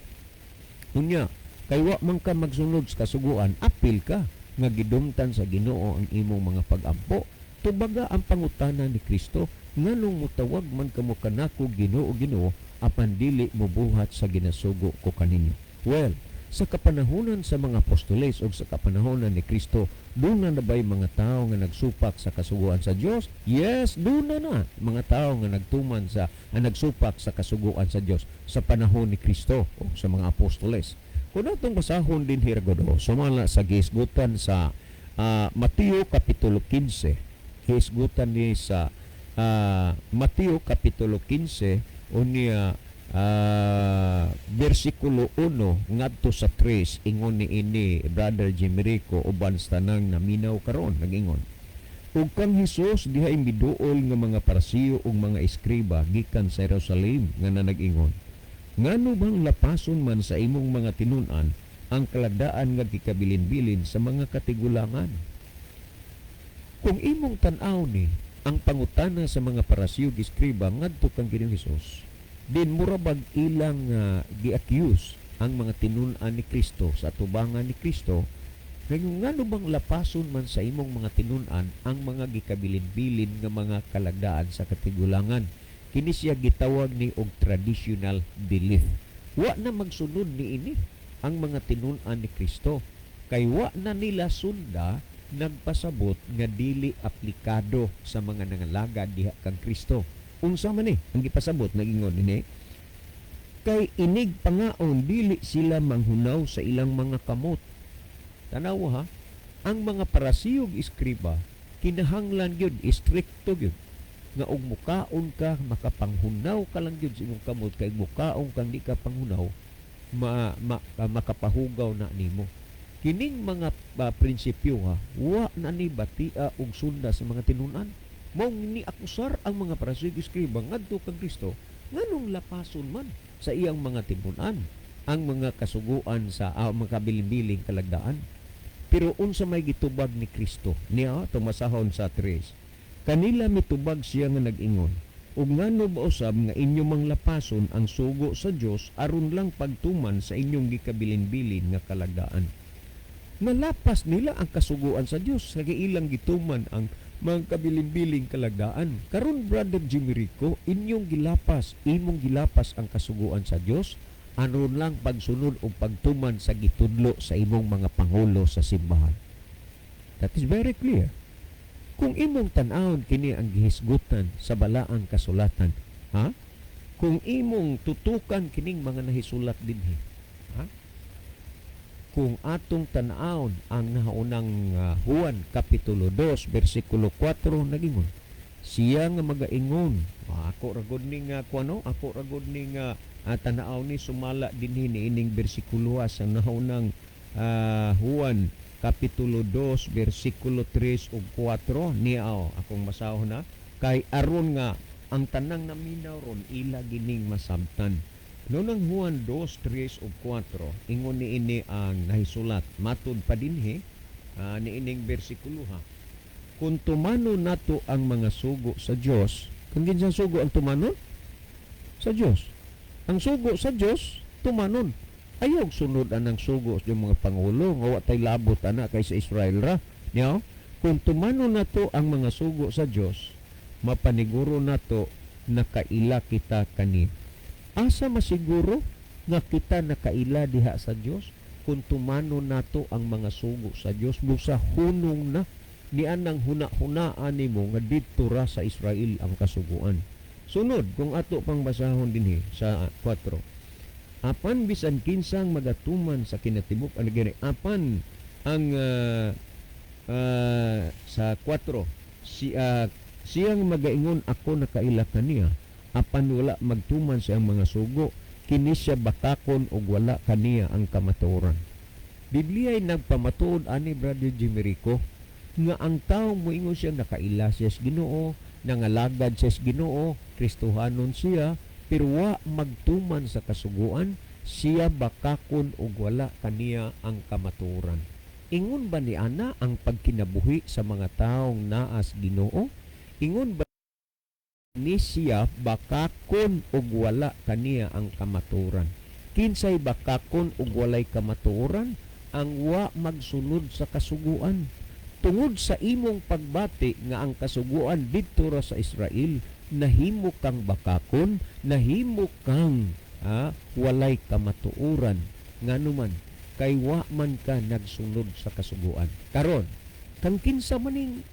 Unya, kay wa man ka magsunod sa kasuguan, apil ka nga gidumtan sa Ginoo ang imong mga pag-ampo. Tubaga ang pangutana ni Kristo, "Nganong mutawag man kamo kanako Ginoo, Ginoo, apan dili mobuhat sa ginasugo ko kaninyo?" Well, sa kapanahonan sa mga apostoles o sa kapanahonan ni Kristo, duna na ba'y mga tao nga nagsupak sa kasuguan sa Dios? Yes, duna na mga tao nga nagtuman sa ang nagsupak sa kasuguan sa Dios sa panahon ni Kristo o sa mga apostoles. Kung atong basahon din hiragodo, sumala sa gisgutan sa Mateo Kapitulo 15, hisgutan ni sa Mateo Kapitulo 15, unya bersikulo 1 ngadto sa 3, ingon ni ini, Brother Jimerico, uban sa tanang naminaw karon, nagingon, "Ug kang Hesus dihay miduol nga mga Parisiyo ug mga eskriba gikan sa Jerusalem nga nanag-ingon, 'Ngano bang lapason man sa imong mga tinun-an ang kalagdaan nga gikabilin-bilin sa mga katigulangan?'" Kung imong tan-aw ni ang pangutana sa mga Parisiyo ug eskriba ngadto kang Ginoong Hesus, din mura bag ilang gi-accuse ang mga tinun-an ni Kristo sa atubangan ni Kristo? Ngayon, ngano bang lapason man sa imong mga tinun-an ang mga gikabilin-bilin nga mga kalagdaan sa katigulangan? Kini siya gitawag ni og traditional belief. Wa na magsunod ni ini ang mga tinun-an ni Kristo kay wa na nila sunda, nagpasabot nga dili aplikado sa mga nangalagad diha kang Kristo. Unsa man ni ang gipasabot? Nagingon ini, "Kay inig pangaon dili sila manghunaw sa ilang mga kamot." Tanawa ha, ang mga Parisiyo ug eskriba kinahanglan gyud istrikto gyud nga og mukaon ka, makapanghunaw ka lang gyud sa imong kamot, kay mukaon kang di ka panghunaw, makapahugaw na nimo. Kining mga prinsipyo ha, wa na ni batia og sunda sa mga tinun-an. Mao ni akusar ang mga Parisiyo ug eskriba ngadto kang Kristo, nganong lapason man sa iyang mga tinun-an ang mga kasuguan sa mga kabilin-biling kalagdaan? Pero unsa may gitubag ni Kristo niya? Tumasahon sa 3, kanila mitubag siya nga nag-ingon, "Ug ngano ba usab nga inyo mang lapason ang sugo sa Dios aron lang pagtuman sa inyong gikabilin-bilin nga kalagdaan?" Nalapas nila ang kasuguan sa Dios sa ilang gituman ang Mga kabilin-biling kalagdaan. Karon, Brother Jimmy Rico, inyong gilapas, imong gilapas ang kasuguan sa Dios aron lang pagsunod o pagtuman sa gitudlo sa imong mga pangulo sa simbahan. That is very clear. Kung imong tan-awon kini ang gihisgutan sa balaang kasulatan, ha? Kung imong tutukan kining mga nahisulat dinhi, ha? Kung atong tan-awon ang nahaunang Juan kapitulo 2 bersikulo 4, nagingon siya nga magaingon, ako ra gud ni nga kuano, ako ra gud ni nga tan-aw ni sumala dinhi niining bersikulo sa nahaunang Juan kapitulo 2 bersikulo 3 ug 4 niya. Akong masahon na kay aron nga ang tanang naminaw ron ila gining masabtan. No, nang Juan 2, 3 ug 4, ingon niini ang nahisulat. Matud pa dinhi niining bersikulo ha. Kung tumano nato ang mga sugo sa Dios, kung ginsang sugo ang tumanon? Sa Dios. Ang sugo sa Dios, tumanon. Ayaw sunod anang sugo sa mga pangulo nga wa tay labot ana kay sa Israel ra. Niyo? Kung tumano nato ang mga sugo sa Dios, mapaniguro nato nakaila kita kani. Asa masiguro nga kita nakaila diha sa Dios? Kung tumano nato ang mga sugo sa Dios, busa hunong na nianang huna-hunaan nimo nga didto ra sa Israel ang kasuguan. Sunod, kung ato pang basahon dinhi sa 4. Apan bisan kinsang magatuman sa kinatibuk ano gani, apan ang sa 4, si siyang magaingon, "Ako nakaila kaniya," apan wala magtuman sa iyang mga sugo, kini siya bakakon ug wala kaniya ang kamatuoran. Biblia ay nagpamatuod ani, Brother Jimmy Rico, nga ang tao moingon siya nakaila siya sa Ginoo, nangalagad siya sa Ginoo, Kristohanon siya, pero wa magtuman sa kasuguan, siya bakakon ug wala kaniya ang kamatuoran. Ingon ba ni ana ang pagkinabuhi sa mga taong naas Ginoo? Ingon ba ni siya bakakon ug wala kaniya ang kamatuoran? Kinsay bakakon ug walay kamatuoran? Ang wa magsunod sa kasuguan. Tungod sa imong pagbati nga ang kasuguan didto ra sa Israel, nahimo kang bakakon, nahimo kang walay kamatuoran. Nganuman kay wa man ka nagsunod sa kasuguan. Karon, kang kinsa maning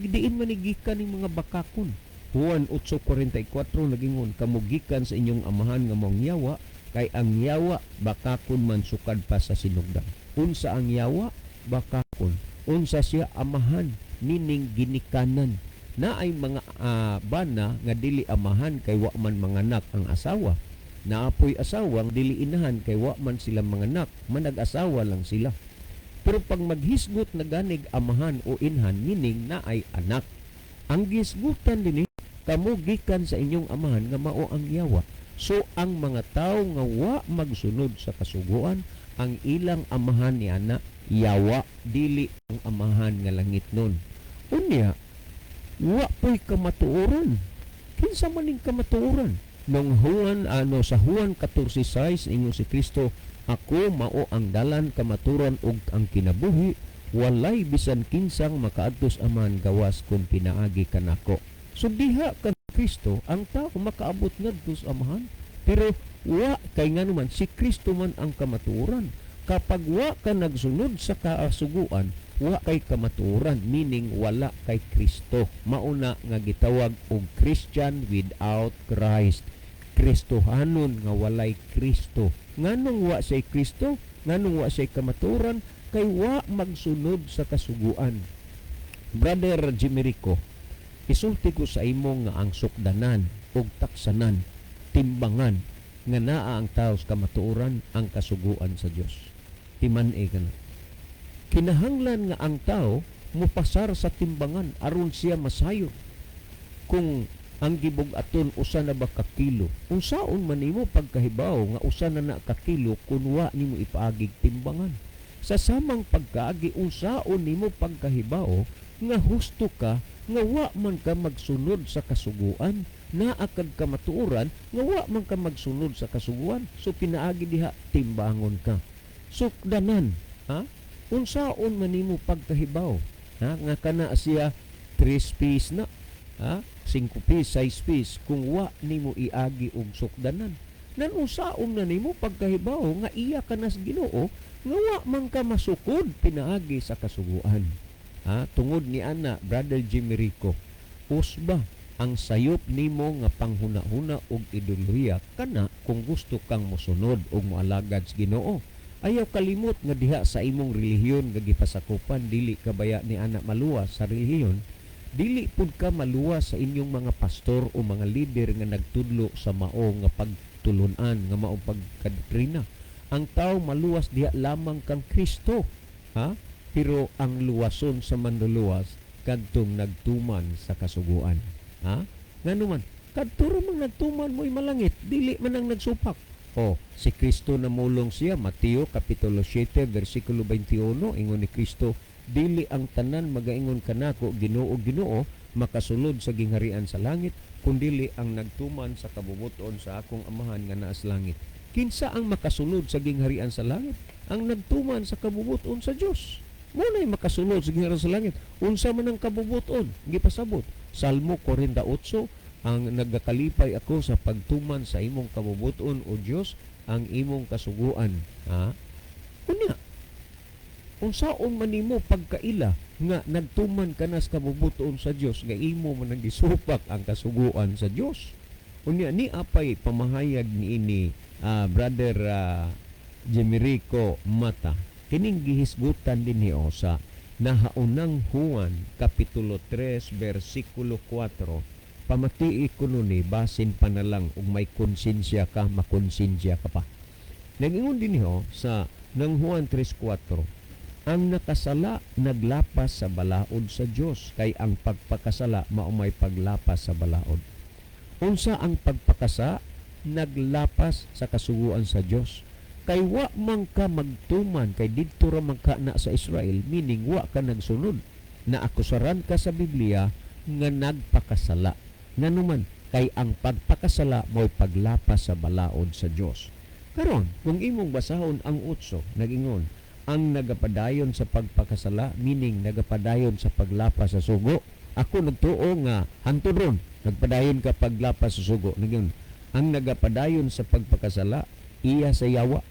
diin man ni gikan ning mga bakakon? Juan 8:44 nagingon, "Kamo gikan sa inyong amahan nga mao ang yawa, kay ang yawa bakakon man sukad pa sa sinugdan." Unsa ang yawa? Bakakon. Unsa siya amahan? Meaning ginikanan. Na ay mga bana nga dili amahan kay wa man manganak ang asawa. Naapoy asawang dili inahan kay wa man sila manganak, manag-asawa lang sila. Pero pag maghisgot na ganig amahan o inhan, meaning na ay anak. Ang gisgutan dinhi, kamo gikan sa inyong amahan nga mao ang yawa. So ang mga tao nga wa magsunod sa kasuguan, ang ilang amahan ni ana yawa, dili ang amahan nga langit nun. Unya, wa po'y kamatuoran. Kinsa man ning kamatuoran? Nung Juan ano sa Juan 14:6, ingon si Kristo, "Ako mao ang dalan, kamatuoran ug ang kinabuhi, walay bisan kinsang makaadtos Amahan gawas kung pinaagi kanako." So diha kan Kristo ang tao makaabot ngadto sa Amahan. Pero wa kay ngano man si Kristo man ang kamatuoran. Kapag wa ka nagsunod sa kasuguan, wa kay kamatuoran, meaning wala kay Kristo. Mauna nga gitawag og Christian without Christ. Kristohanon nga walay Kristo. Nganong wa say Kristo? Nganong wa say kamatuoran? Kay wa magsunod sa kasuguan. Brother Jimmy Rico, isulti ko sa imo nga ang sukdanan ug taksanan, timbangan nga naa ang tao sa kamatuoran, ang kasuguan sa Dios. Timan-i ka na. Kinahanglan nga ang tao mupasar sa timbangan aron siya masayo. Kung ang gibug-aton usa na ba ka kilo, unsaon man nimo pagkahibaw nga usa na na ka kilo kun wa nimo ipaagig timbangan? Sa samang pagkaagi, unsaon nimo pagkahibaw nga husto ka nga wa man ka magsunod sa kasuguan? Naa kag kamatuoran nga wa man ka magsunod sa kasuguan. So pinaagi diha, timbangon ka. Sukdanan, ha? Unsaon man nimo pagkahibaw, ha, nga kana siya 3 piece na, ha? 5 piece, 6 piece, kung wa nimo iagi og sukdanan. Nan unsaon na nimo pagkahibaw nga iya ka nas Ginoo nga wa man ka masukod pinaagi sa kasuguan. Ha? Tungod ni ana, Brother Jimmy Rico, usba ang sayop nimo nga panghuna-huna og ideolohiya kana kung gusto kang mosunod og moalagad sa Ginoo. Ayaw kalimot nga diha sa imong relihiyon nga gipasakupan, dili ka baya ni ana maluwas sa relihiyon, dili pud ka maluwas sa inyong mga pastor o mga lider nga nagtudlo sa mao nga pagtulunan, nga maong pagkadoktrina. Ang tao maluwas diha lamang kang Kristo, ha? Pero ang luwason sa manluluwas kadtong nagtuman sa kasuguan. Ha? Ngano man, kadto ra mang nagtuman mo'y malangit, dili man ang nagsupak. O, si Kristo namulong siya, Mateo Kapitulo 7, versikulo 21, ingon ni Kristo, dili ang tanan magaingon kanako, Ginoo, Ginoo, makasulod sa gingharian sa langit, kundili ang nagtuman sa kabubuton sa akong amahan nga naa sa langit. Kinsa ang makasulod sa gingharian sa langit? Ang nagtuman sa kabubuton sa Dios. Mo na'y makasulod sa gingharian sa langit. Unsa man ang kabubuton? Gipasabot. Salmo 48, ang nagakalipay ako sa pagtuman sa imong kabubuton, o Dios, ang imong kasuguan. Ha? Unya, unsaon man nimo pagkaila nga nagtuman ka na sa kabubuton sa Dios nga imo man ang gisupak ang kasuguan sa Dios? Unya ni apay pamahayag niini, Brother Jemerico Mata, kining gihisgutan dinhi o sa nahaunang Juan Kapitulo 3 versikulo 4. Pamatii kuno ni, basin pa na lang ug may konsensya ka, makonsensya ka pa. Nagingon dinhi ho sa nang Juan 3:4, ang nakasala naglapas sa balaod sa Dios, kay ang pagpakasala mao may paglapas sa balaod. Unsa ang pagpakasa? Naglapas sa kasuguan sa Dios. Kay wa man ka magtuman, kay didto ra man ka na sa Israel, meaning wa ka nagsunod. Naakusaran ka sa Biblia nga nagpakasala. Nganuman, kay ang pagpakasala mo'y paglapas sa balaod sa Dios. Karon, kung imong basahon ang 8, nagingon, ang nagapadayon sa pagpakasala, meaning nagapadayon sa paglapas sa sugo. Ako nagtuo nga hantod ron, nagpadayon ka paglapas sa sugo. Nagingon, ang nagapadayon sa pagpakasala, iya sa yawa.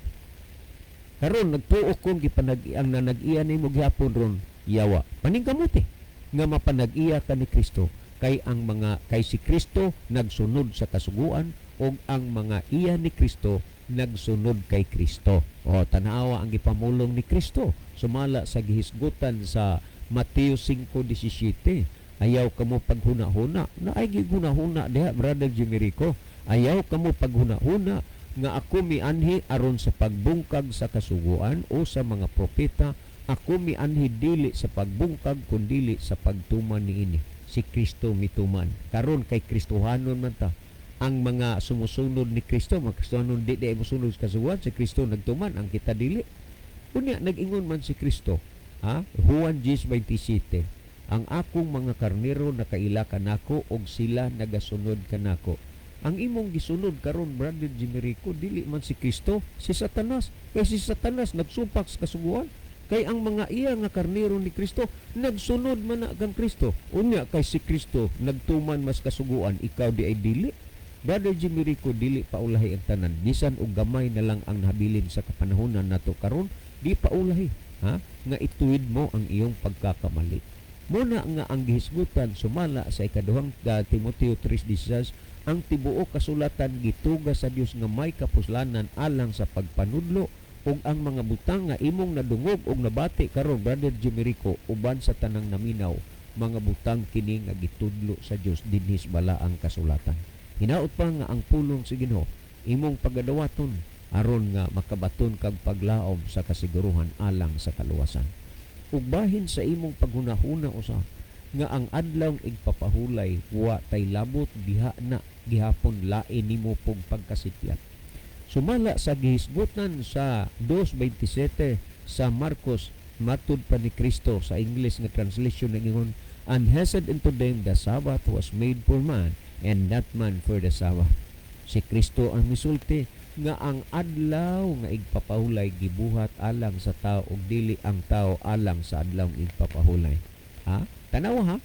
Karon nagtuo kong gipanag-iang na nag-iya nimo gihapon ron, yawa. Paningkamuti nga mapanag-iya ka ni Kristo, kay ang mga kay si Kristo nagsunod sa kasuguan ug ang mga iya ni Kristo nagsunod kay Kristo. O tanawa ang gipamulong ni Kristo sumala sa gihisgutan sa Mateo 5:17. Ayaw kamo paghuna-huna. Naay gihuna-huna diha, Brother Jimerico. Ayaw kamo paghuna-huna nga ako mianhi aron sa pagbungkag sa kasuguan o sa mga propeta. Ako mianhi dili sa pagbungkag kundili sa pagtuman niini. Si Kristo mituman. Karon kay Kristohanon man ta. Ang mga sumusunod ni Kristo, mga Kristohanon di di mosunod sa kasuguan, si Kristo nagtuman, ang kita dili. Unya nag-ingon man si Kristo, ha? Juan 10:27, ang akong mga karnero nakaila kanako og sila nagasunod kanako. Ang imong gisunod karon, Brother Jimerico, dili man si Kristo, si Satanas. Kay si Satanas nagsupak sa kasuguan. Kay ang mga iya nga karnero ni Kristo nagsunod man na kang Kristo. Unya kay si Kristo nagtuman mas kasuguan, ikaw di ay dili. Brother Jimerico, dili paulahi ang tanan. Bisan og gamay na lang ang nabilin sa kapanahonan nato karon, di paulahi, ha? Nga ituwid mo ang iyong pagkakamali. Muna nga ang gihisgutan sumala sa ikaduhang Timoteo 3:16, ang tibuok kasulatan gituga sa Dios nga may kapuslanan alang sa pagpanudlo ug ang mga butang nga imong nadungog ug nabati karon, Brother Jimerico, uban sa tanang naminaw, mga butang kini nga gitudlo sa Dios dinhi sa balaang kasulatan. Hinaot pa nga ang pulong sa Ginoo imong pagadawaton aron nga makabaton kag paglaom sa kasiguruhan alang sa kaluwasan. Ug bahin sa imong paghunahuna usa nga ang adlaw igpapahulay wa tay labot diha na gihapon lain nimo pug pagkasitiyat. Sumala sa gihisgutan sa 2:27 sa Marcos, matud pa ni Kristo sa English nga translation nag-ingon, and he said unto them, the Sabbath was made for man and not man for the Sabbath. Si Kristo ang misulti nga ang adlaw nga igpapahulay gibuhat alang sa tao ug dili ang tao alang sa adlaw igpapahulay. Ha? Tanawa ha?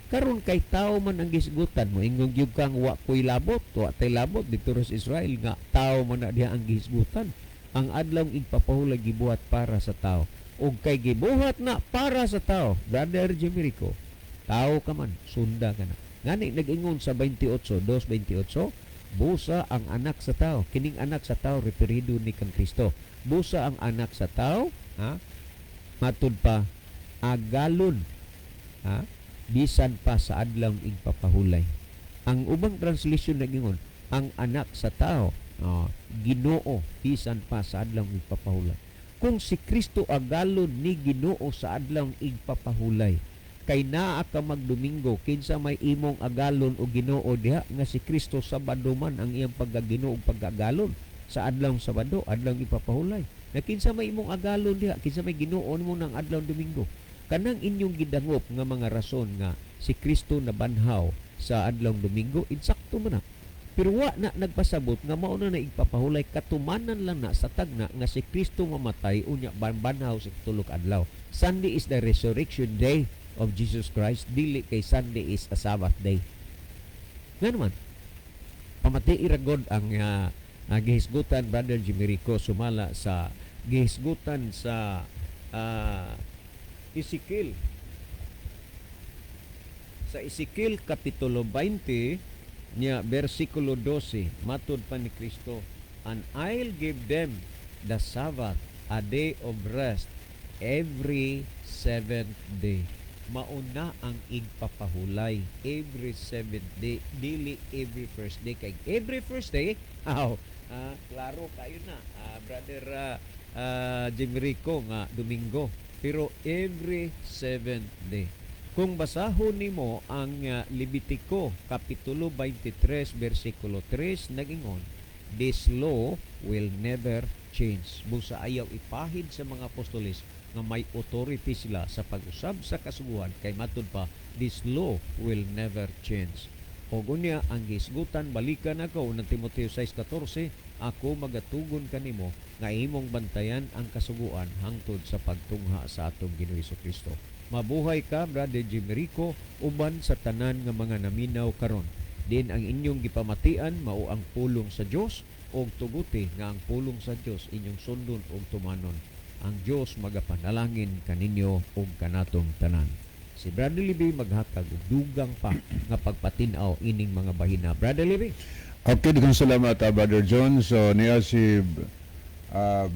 Karon kay tao man ang gihisgutan mo, ingon gyud kang wa ko'y labot, wa tay labot dito sa Israel nga tao man na diha ang gihisgutan. Ang adlaw igpapahulay gibuhat para sa tao. Ug kay gibuhat na para sa tao, Brother Jimmy Rico, tao ka man, sunda ka na. Ngani nag-ingon sa 28, 2:28, busa ang anak sa tao. Kining anak sa tao referido ni kang Kristo. Busa ang anak sa tao, ha? Matud pa agalon, ha? Bisan pa sa adlaw igpapahulay. Ang ubang translation nag-ingon, ang anak sa tao, oh, Ginoo bisan pa sa adlaw igpapahulay. Kung si Kristo agalon ni Ginoo sa adlaw igpapahulay, kay naa ka magdomingo, kinsa may imong agalon o Ginoo diha nga si Kristo Sabado man ang iyang pagkaginoo ug pagkagalon sa adlaw Sabado, adlaw ipapahulay. Na kinsa may imong agalon diha, kinsa may Ginoo nimo ng adlaw Domingo. Kanang inyong gidangop nga mga rason nga si Kristo nabanhaw sa adlaw Domingo, insakto man na. Pero wa na nagpasabot nga mao na na igpapahulay, katumanan lang na sa tagna nga si Kristo mamatay unya banbanhaw sa ikatulo ka adlaw. Sunday is the resurrection day of Jesus Christ, dili kay Sunday is a Sabbath day. Nga naman, pamati ra god ang gihisgutan, Brother Jimmy Rico, sumala sa gihisgutan sa Ezekiel. Sa Ezekiel Kapitulo 20 niya versikulo 12, matud pa ni Kristo, "And I'll give them the Sabbath, a day of rest every seventh day." Mauna ang igpapahulay every seventh day, dili every first day, kay every first day, aw, klaro kayo na, Brother Jimmy Rico, nga Domingo, pero every seventh day. Kung basahon nimo ang Levitico Kapitulo 23 versikulo 3, nagingon, "This law will never change." Busa ayaw ipahid sa mga apostoles nga may authority sila sa pag-usab sa kasuguan kay matud pa, "This law will never change." O unya ang gisgutan, balikan ako ng Timoteo 6:14, "Ako magatugon kanimo nga imong bantayan ang kasuguan hangtod sa pagtungha sa atong Ginoo Kristo. Mabuhay ka, Brother Jimmy Rico, uban sa tanan nga mga naminaw karon. Din ang inyong gipamatian mao ang pulong sa Dios, og tuguti nga ang pulong sa Dios inyong sundon ug tumanon. Ang Dios magapanalangin kaninyo ug kanatong tanan. Si Brother Libby maghatag og dugang pa nga pagpatin-aw ining mga bahina. Brother Libby. Okay, daghang salamat, Brother John. So niya si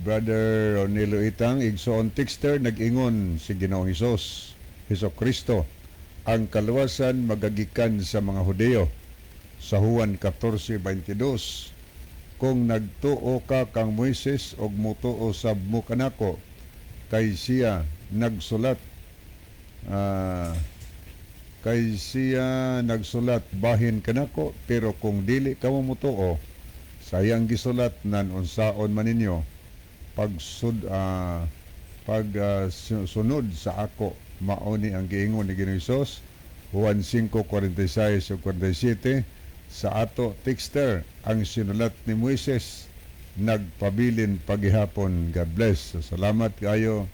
Brother Ronilo Itang, igsoon texter, nag-ingon si Ginoong Hesus, Hesus Kristo, ang kaluwasan magagikan sa mga Hudeo sa Juan 14:22. Kung nagtuo ka kang Moises og mutuo sab mo kanako kay siya nagsulat bahin kanako, pero kung dili ka mo mutuo sa iyang gisulat, nan unsaon man ninyo pagsud pag sunod sa ako? Mao ni ang giingon ni Ginoong Hesus, Juan 5:46 ug 47. Sa ato texter, ang sinulat ni Moises nagpabilin pagihapon. God bless. So, salamat kayo,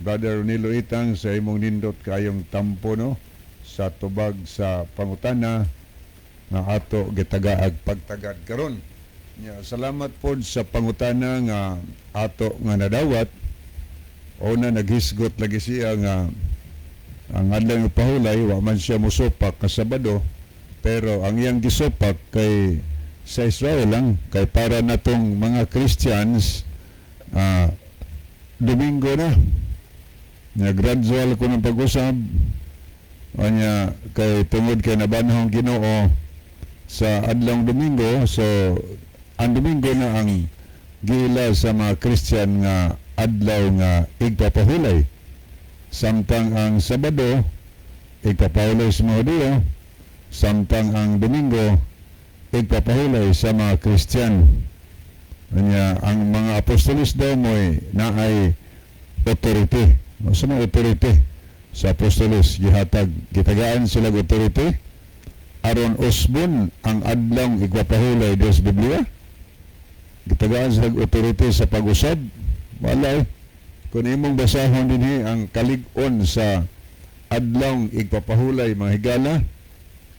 Brother Nilo Itang, sa imong nindot kayong tampo, no, sa tubag sa pangutana nga ato gitagaag pagtagad karon. Ya, salamat pod sa pangutana nga ato nga nadawat. Una, naghisgot lagi siya nga ang adlaw nga pahulay wa man siya musupak ka Sabado, pero ang iyang gisupak kay sa Israel lang, kay para natong mga Christians, Domingo na. Nya gradual ko ng pag-usab. Anya kay tungod kay nabanhong Ginoo sa adlong Domingo, so ang Domingo na ang giila sa mga Christian nga adlaw nga igpapahulay. Samtang ang Sabado igpapahulay sa mga Hudiyo, samtang ang Domingo igpapahulay sa mga Christian. Anya ang mga apostolis daw mo'y naay authority. Sa mga authority sa apostolis gihatag, gitagaan sila og authority aron usbon ang adlong igpapahulay Dios Biblia. Gitagaan sila og authority sa pag-usab? Wala eh. Kung imong basahon dinhi ang kalig-on sa Adlawng igpapahulay, mga higala,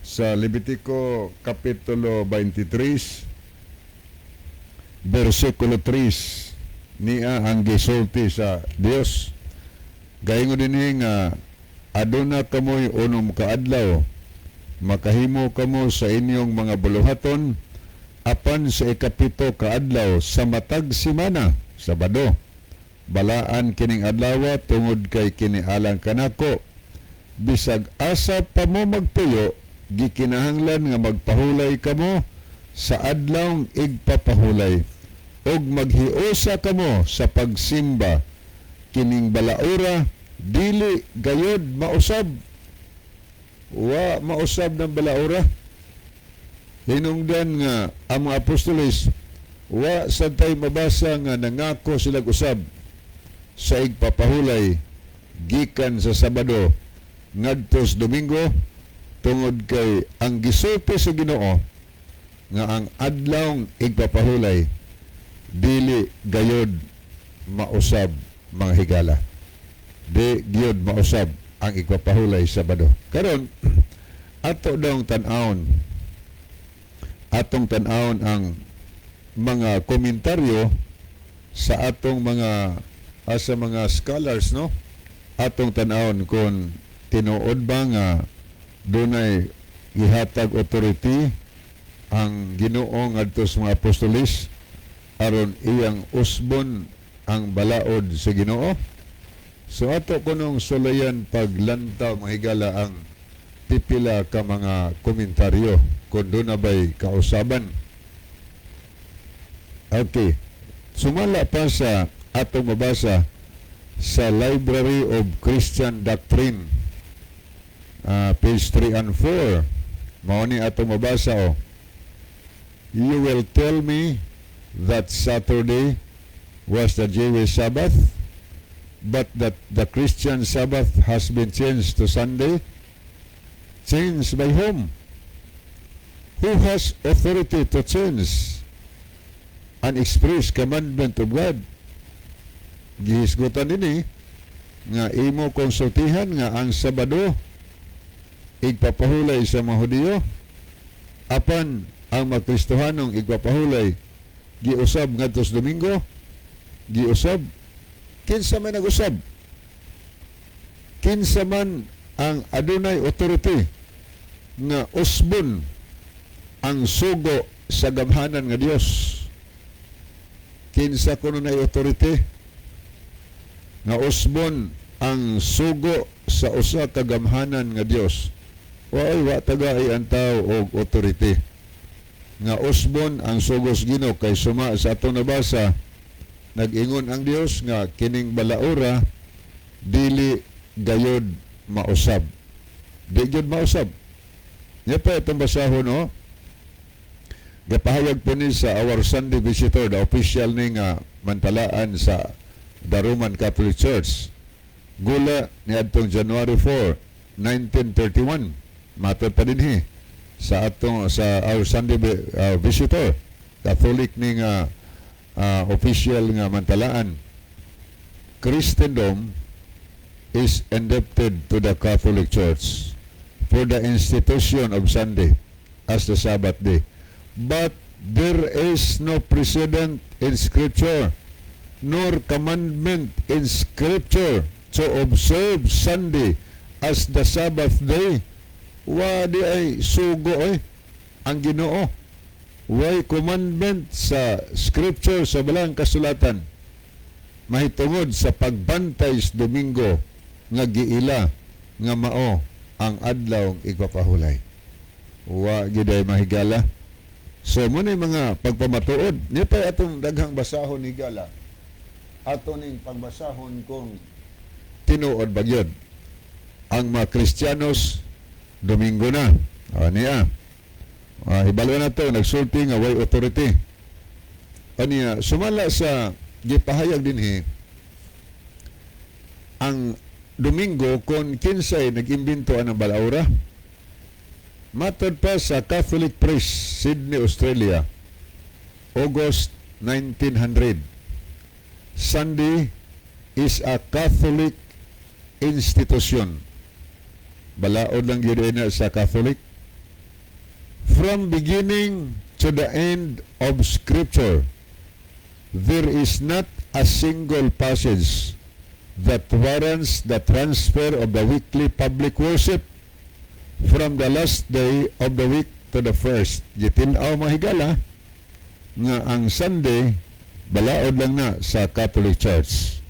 sa Levitico Kapitulo 23 versikulo 3 niya ang gisulti sa Dios. Gaingon dinhi nga aduna kamoy 6 ka adlaw, makahimo kamo sa inyong mga buluhaton, apan sa 7 ka adlaw sa matag semana, Sabado, balaan kining adlaw tungod kay kini alang kanako. Bisag asa pa mo magtuyo, gikinahanglan nga magpahulay kamo sa adlawng igpapahulay ug maghiusa kamo sa pagsimba. Kining balaura dili gayod mausab. Wa mausab ng balaura. Hinungdan nga ang mga apostoles wa sad tay mabasa nga nangako sila usab sa igpapahulay gikan sa Sabado ngadto sa Domingo, tungod kay ang gisulti sa Ginoo nga ang adlawng igpapahulay dili gayod mausab, mga higala. Di gayod mausab ang igpapahulay Sabado. Karon ato dong tan-awon, atong tan-awon ang mga komentaryo sa atong mga sa mga scholars, no? Atong tan-awon kung tinuod ba nga dunay gihatag authority ang Ginoo ngadto sa mga apostoles aron iyang usbon ang balaod sa Ginoo. So ato kunong sulayan paglantaw, mga higala, ang pipila ka mga komentaryo kung doon na ba'y kausaban. Okay. Sumala pa sa atong mabasa sa Library of Christian Doctrine, page 3 and 4. Mao ni atong mabasa, oh. "You will tell me that Saturday was the Jewish Sabbath, but that the Christian Sabbath has been changed to Sunday. Changed by whom? Who has authority to change an express commandment of God?" Gihisgutan dinhi nga imo konsultihan nga ang Sabado igpapahulay sa mga Hudiyo, apan ang mga Kristohanong igpapahulay giusab ngadto sa Domingo. Giusab? Kinsa man nag-usab? Kinsa man ang adunay authority nga usbon ang sugo sa gamhanan nga Dios? Kinsa kuno nay authority nga usbon ang sugo sa usa ka gamhanan nga Dios? Wa, wa tagai ang tao og authority nga usbon ang sugo sa Ginoo, kay suma sa atong nabasa, nag-ingon ang Dios nga kining balaura dili gayod mausab. Di gyud mausab. Nya pa itong basahon, no? Gapahayag po ni sa Our Sunday Visitor, the official ni nga mantalaan sa the Roman Catholic Church. Gula ni adtong January 4, 1931. Matod pa dinhi sa atong sa Our Sunday Visitor, Catholic ni nga official nga mantalaan. "Christendom is indebted to the Catholic Church for the institution of Sunday as the Sabbath day. But there is no precedent in Scripture nor commandment in Scripture to observe Sunday as the Sabbath day." Wa di ay sugo eh ang Ginoo. Way commandment sa Scripture, sa Balaang Kasulatan, mahitungod sa pagbantay sa Domingo nga giila nga mao ang adlaw igpapahulay. Wa giday, mahigala. So mo ni mga pagpamatuod. Niya pa atong daghang basahon, higala. Ato ning pagbasahon kung tinuod ba gyud ang mga Kristiyanos Domingo na. O, niya. Hibalo na to, nagsulti nga way authority. Aniya, sumala sa gipahayag dinhi, ang Domingo, kung kinsay nag-imbento ang balaura? Matod pa sa Catholic Press, Sydney, Australia, August 1900, "Sunday is a Catholic institution." Balaod lang gyud na sa Catholic. From beginning to the end of Scripture, there is not a single passage that warrants the transfer of the weekly public worship from the last day of the week to the first. Gitin-aw, mga higala, nga ang Sunday balaod lang na sa Catholic Church.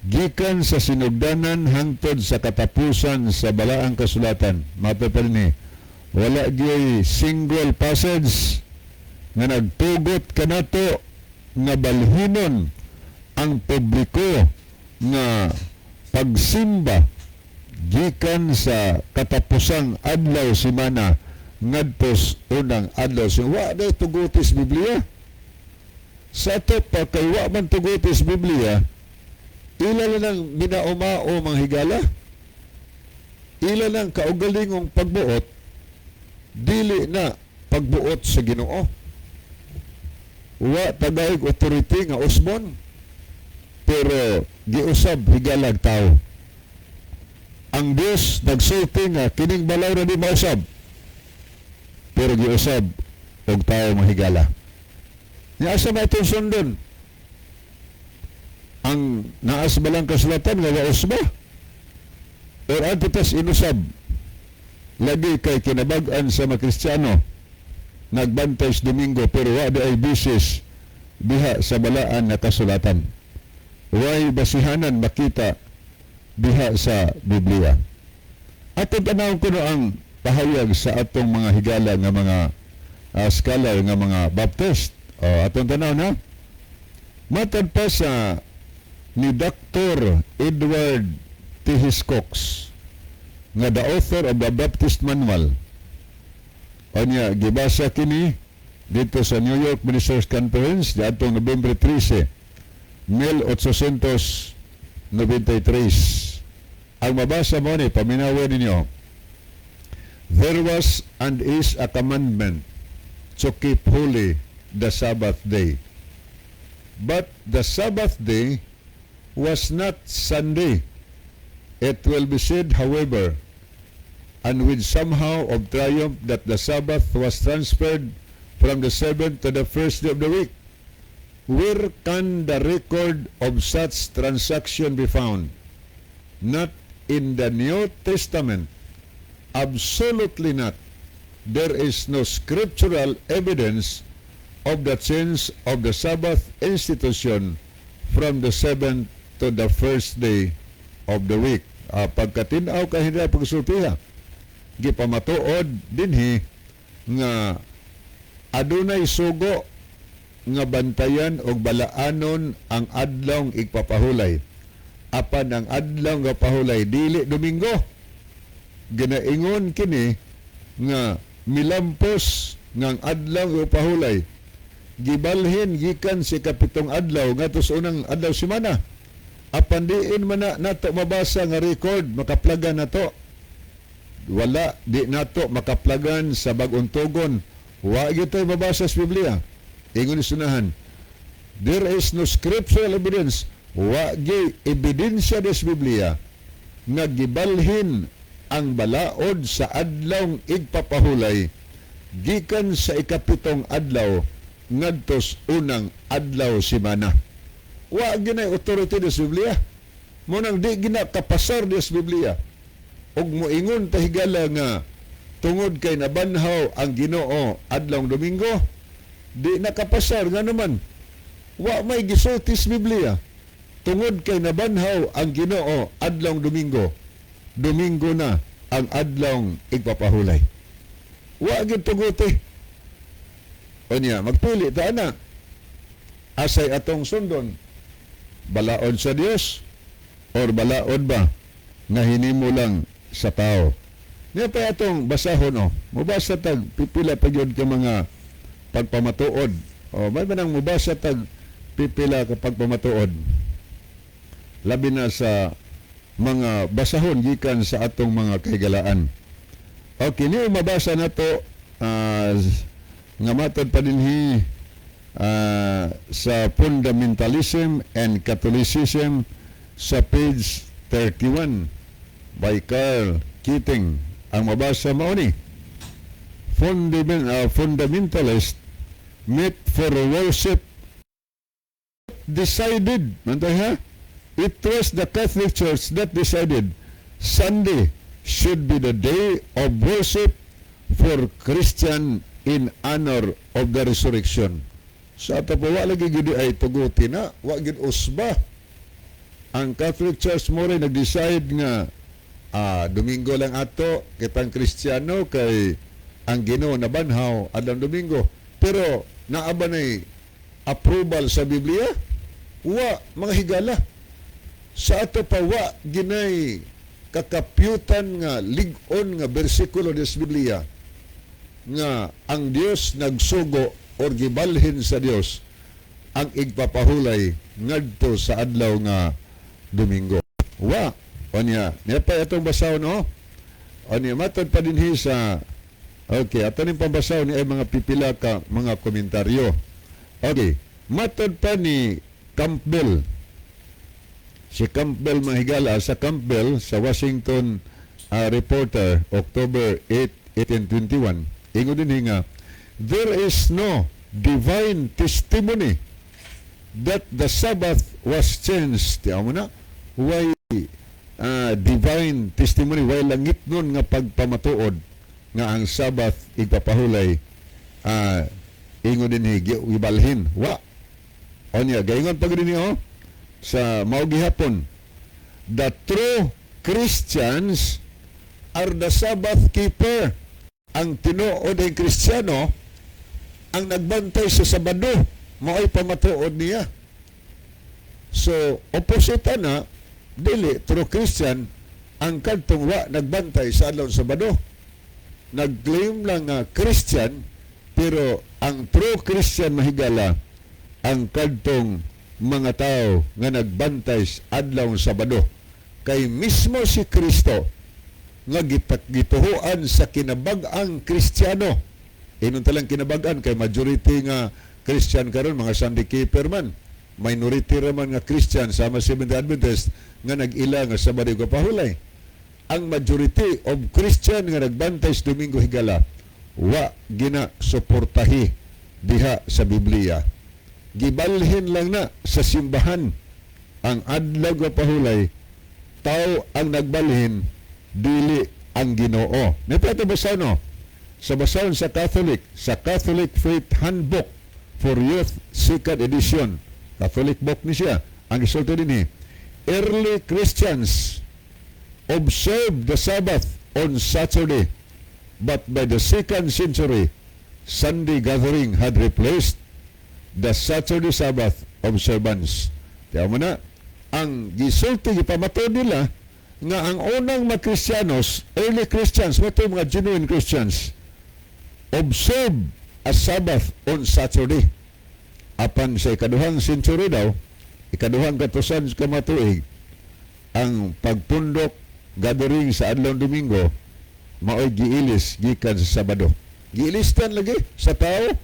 Gikan sa sinugdanan hangtod sa katapusan sa balaang kasulatan, matod pa ni, wala gyuy single passage nga nagtugot kanato nga balhinon ang publiko nga pagsimba gikan sa katapusang adlaw simana ngadtos unang adlaw si. Wa day tugutis Biblia. Sa ato pa, kay wa man tugutis Biblia, ila lang ang minaumao, mga higala, ila lang kaugalingong pagbuot, dili na pagbuot sa Ginoo. Wa tagaig authority nga usbon, pero giusab, higalag tao. Ang Dios nagsulti nga kining balaod na di mausab, pero giusab og tao, mga higala. Nya asa ba itong sundon? Ang naas ba lang kasulatan nga waos ba? Or adto tas inusab? Lagi kay kinabag-an sa mga Kristiyano nagbantay sa Domingo, pero wa di ay basis diha sa balaan na kasulatan. Way basihanan makita diha sa Biblia. Atong tanawon kuno ang pahayag sa atong mga higala nga mga scholar nga mga Baptist. O, atong tanaw na. Matod pa sa ni Dr. Edward T. Hiscox nga the author of the Baptist Manual. Anya, gibasa kini dito sa New York Ministers Conference diadtong Nobyembre 13, 1893. Ang mabasa mo ni, paminawin ninyo. "There was and is a commandment to keep holy the Sabbath day. But the Sabbath day was not Sunday. It will be said, however, and with somehow of triumph, that the Sabbath was transferred from the seventh to the first day of the week. Where can the record of such transaction be found? Not in the New Testament. Absolutely not. There is no scriptural evidence of the change of the Sabbath institution from the seventh to the first day of the week." Pagkatinaw ka hindi pagsultiha, gipamatuod dinhi nga adunay sugo nga bantayan og balaanon ang adlawng igpapahulay. Apan ang adlaw nga pahulay dili Domingo. Ginaingon kini nga milampos nga ang adlaw nga pahulay gibalhin gikan sa kapitong adlaw ngadto sa unang adlaw semana. Apan diin man na nato mabasa nga record makaplagan nato. Wala, di nato makaplagan sa bag-ong tugon. Wa gyud mabasa sa Biblia. Ingon ni sunahan, there is no scriptural evidence. Wa gyud ebidensya des Biblia nga gibalhin ang balaod sa adlawng igpapahulay gikan sa ikapitong adlaw ngadto sa unang adlaw semana. Wa ginay authority des Biblia. Mo nang di gina kapasar des Biblia. Ug moingon ta, higala, nga tungod kay nabanhaw ang Ginoo adlawng Domingo, di nakapasar nga naman wa may gisulti sa Biblia. Tungod kay nabanhaw ang Ginoo adlawng Domingo, Domingo na ang adlawng igpapahulay. Wa gid tuguti. Unya, magpili ta ana. Asay atong sundon? Balaod sa Dios or balaod ba nga hinimo lang sa tao? Niya pa atong basahon oh. Mubasa tag pipila pa gyud ka mga pagpamatuod. O may manang mubasa tag pipila ka pagpamatuod. Labi na sa mga basahon gikan sa atong mga kahigalaan. Okay, niyo mabasa nato nga matod pa dinhi sa Fundamentalism and Catholicism sa page 31 by Carl Keating. Ang mabasa mao ni fundamentalist meet for worship decided. Mantay ha? It was the Catholic Church that decided Sunday should be the day of worship for Christian in honor of the resurrection. Sa ato po, wa lagi gid ay tuguti na, wa gid usba. Ang Catholic Church mo rin nag-decide nga Domingo lang ato kitang Kristiyano kay ang Ginoo nabanhaw adlaw Domingo. Pero naa ba nay approval sa Biblia? Wa, mga higala. Sa ato pa, wa ginay kakapyutan nga lig-on nga bersikulo des Biblia nga ang Dios nagsugo or gibalhin sa Dios ang igpapahulay ngadto sa adlaw nga Domingo. Wa. Onya, niya pa atong basahon, no? Onya, matod pa dinhi sa. Okay, ato ning pambasahon ni ay mga pipila ka mga komentaryo. Okay, matod pa ni Campbell. Si Campbell, mahigala, sa Campbell sa Washington Reporter, October 8, 1821. Ingon din nga, "There is no divine testimony that the Sabbath was changed." Tiyaw mo na, why divine testimony, why langit nun nga pagpamatuod nga ang Sabbath igpapahulay ingon din gibalhin. Wa. Onya, gaingon pag din oh, sa mao gihapon, "The true Christians are the Sabbath keeper." Ang tinuod ang Kristiyano ang nagbantay sa Sabado, mao'y pamatuod niya. So, opposite na, dili true Christian ang kadtong wa nagbantay sa adlaw Sabado. Nag-claim lang nga Christian, pero ang true Christian, mahigala, ang kadtong mga tao nga nagbantay sa adlaw Sabado. Kay mismo si Kristo nga gituhuan sa kinabag-ang Kristiyano. Inon talang kinabag-an kay majority nga Christian karon mga Sunday keeper man. Minority raman nga Christian sama Seventh Adventist nga nag-ila nga Sabado pahulay. Ang majority of Christian nga nagbantay sa Domingo, higala, wa gina suportahi diha sa Biblia. Gibalhin lang na sa simbahan ang adlaw nga pahulay, tao ang nagbalhin, dili ang Ginoo. Nipata basa no? Sa basahon sa Catholic Faith Handbook for Youth, second edition. Catholic book ni siya. Ang gisulti dinhi, "Early Christians observed the Sabbath on Saturday, but by the second century, Sunday gathering had replaced the Saturday Sabbath observance." Tiyaw mo na, ang gisulti, gipamatod nila nga ang unang mga Kristiyanos, early Christians, what mga genuine Christians, observe a Sabbath on Saturday. Apan sa ikaduhang century daw, ikaduhang katusan sa kamatuig, ang pagpundok, gathering sa adlaw Domingo, maoy giilis gikan sa Sabado. Giilistan lagi sa tao.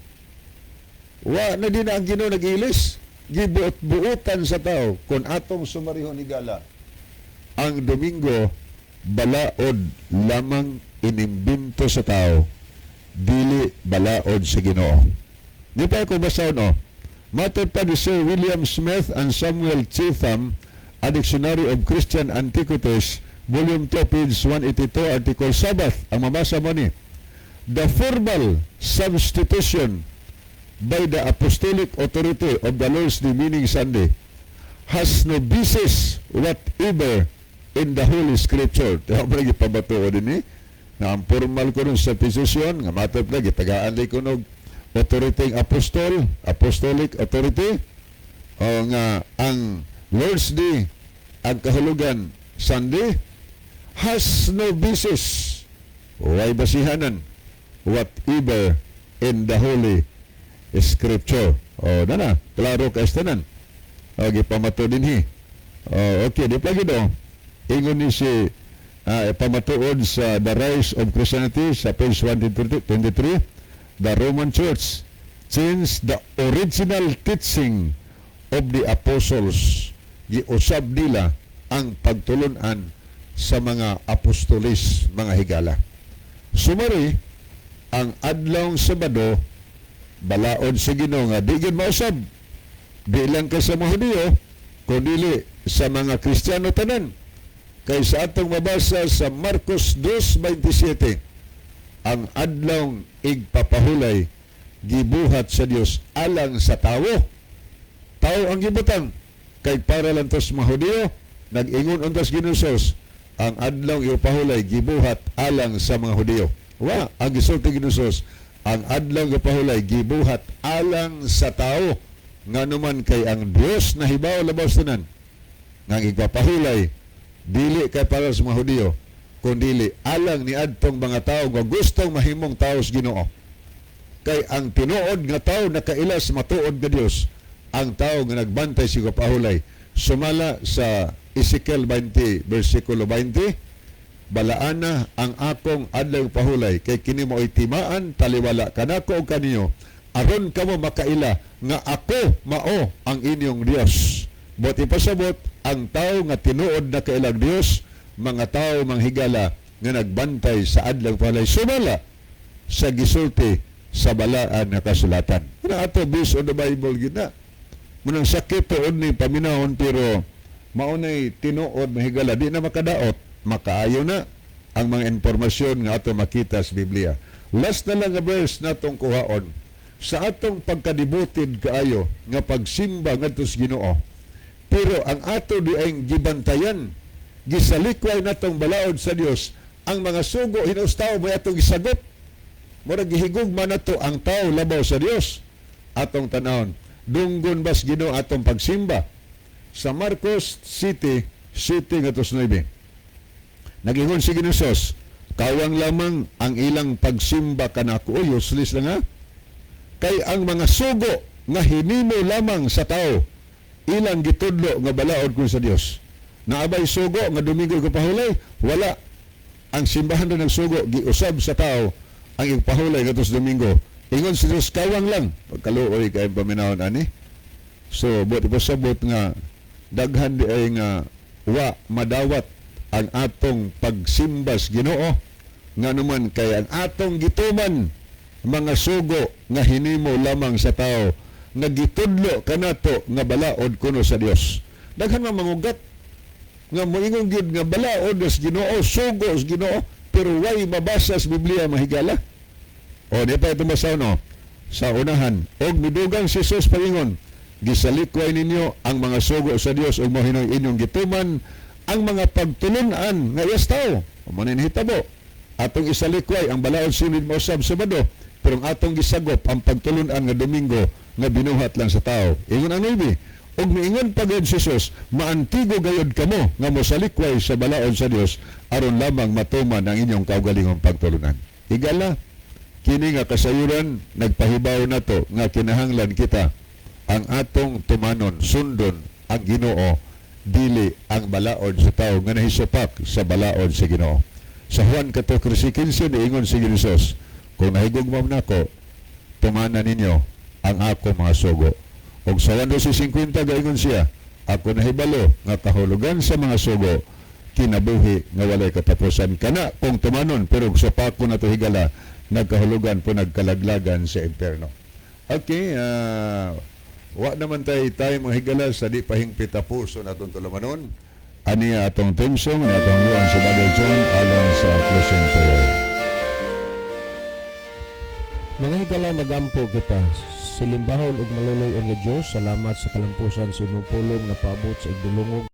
Wa na din ang Ginoo nagiilis. Gibuot-buotan sa tao kung atong sumarihon, higala. Ang Domingo balaod lamang inimbento sa tao, dili balaod sa Ginoo. Di pa ako basa no. Matod pa ni Sir William Smith and Samuel Cheetham, A Dictionary of Christian Antiquities, Volume 2, page 182, article Sabbath. Ang mabasa mo ni, "The formal substitution by the apostolic authority of the Lord's Day meaning Sunday has no basis whatever in the Holy Scripture." Tiyo ba ipabato ko din eh? Na ang formal ko nun sa decision, nga matod na, gitagaan di ko nog authority apostol, apostolic authority, o nga ang Lord's Day, ang kahulugan Sunday, has no basis, way basihanan, whatever in the Holy Scripture. O, na na, klaro ka tanan. O, gipamato din hi. O, okay, di pa do. Ingon ni si pamatuod sa The Rise of Christianity sa page 123, "The Roman Church changed the original teaching of the apostles." Giusab nila ang pagtulunan sa mga apostolis, mga higala. Sumari, ang adlawng Sabado, balaod sa Ginoo nga di gyud mausab. Di lang kay sa mga Hudiyo, kundili sa mga Kristiyano tanan. Kay sa atong mabasa sa Marcos 2:27, ang adlawng igpapahulay gibuhat sa Dios alang sa tawo. Tao ang gibutang kay para lang tos mga Hudiyo, nag-ingon untas Ginoong Hesus, ang adlawng ipahulay gibuhat alang sa mga Hudiyo. Wa ang gisulti Ginoong Hesus, ang adlawng ipahulay gibuhat alang sa tao, nganuman kay ang Dios nahibaw labaw sa tanan nga ang igpapahulay dili kay para sa mga Hudiyo, kundili alang ni adtong mga tao nga gustong mahimong tao sa Ginoo. Kay ang tinuod nga tao nakaila sa matuod nga Dios, ang tao nga nagbantay sa pahulay. Sumala sa Ezekiel 20 versikulo 20, balaana ang akong adlaw pahulay kay kini mo'y timaan taliwala kanako og kaniyo, aron kamo makaila nga ako mao ang inyong Dios. Buot ipasabot, ang tao nga tinuod na kailang Dios, mga tao manghigala nga nagbantay sa adlaw pahulay sumala sa gisulti sa balaan nga kasulatan. Na ato based on the Bible gid na. Munang sakit tuod ni paminahon, pero maunay tinuod, mahigala, di na makadaot, makaayo na ang mga impormasyon nga ato makita sa Biblia. Last na lang nga verse natong kuhaon sa atong pagka-devoted kaayo nga pagsimba ngadto sa Ginoo. Pero ang ato di ay gibantayan, gisalikway natong balaod sa Dios, ang mga sugo hinuos tao may atong gisagop. Murag gihigugma nato ang tao labaw sa Dios. Atong tanawon, dunggon bas Ginoo atong pagsimba? Sa Marcos City, City ngadto sa 9. Nagingon si Ginoong Hesus, kawang lamang ang ilang pagsimba kanako. O, useless lang ha. Kay ang mga sugo nga hinimo lamang sa tao, ilang gitudlo nga balaod kun sa Dios. Naabay sugo nga Domingo pahulay? Wala. Ang simbahan na nagsugo, giusab sa tao ang igpahulay ngadto sa Domingo. Ingon si Dios, kawang lang. Pagkaluoy kay paminawon ani. So, buot ipasabot nga daghan di ay nga wa madawat ang atong pagsimbas Ginoo, nganuman kay ang atong gituman mga sugo nga hinimo lamang sa tao nga gitudlo kanato nga balaod kuno sa Dios. Daghan man mangugat nga moingon gyud nga balaod sa Ginoo, sugo sa Ginoo, pero way mabasa sa Biblia, mahigala. O di pa ito no sa unahan. Og midugang si Jesus paingon, gisalikway ninyo ang mga sugo sa Dios ug mohinoy inyong gituman ang mga pagtulun-an nga iyas tao. Mo na nahitabo. Atong isalikway ang balaod sunod mo usab Sabado, pero ang atong gisagop ang pagtulun-an nga Domingo nga binuhat lang sa tao. Ingon ang 9, ug miingon pa gayud si Jesus, maantigo gayud kamo nga mosalikway sa balaod sa Dios aron lamang matuman ang inyong kaugalingong pagtulunan. Igala, kini nga kasayuran nagpahibaw nato nga kinahanglan kita ang atong tumanon, sundon ang Ginoo, dili ang balaod sa tao nga nahisupak sa balaod sa Ginoo. Sa Juan 14:15 niingon si Jesus, kung nahigugma nako, tumanan ninyo ang ako mga sugo. Og sa Juan 12:50 gaingon siya, ako nahibalo nga kahulugan sa mga sugo kinabuhi nga walay katapusan, kana kung tumanon, pero supako na to, higala, nagkahulugan po nagkalaglagan sa impierno. Okay, wa naman tayo tayo mga higala sa di pahingpit puso na atong tulumanon. Ani atong theme song na atong yuan sa Brother John alang sa closing prayer. Mga higala, magampo kita. Silimbahon ug maluloy nga Dios, salamat sa kalampusan sa imong pulong na paabot sa igdulungog.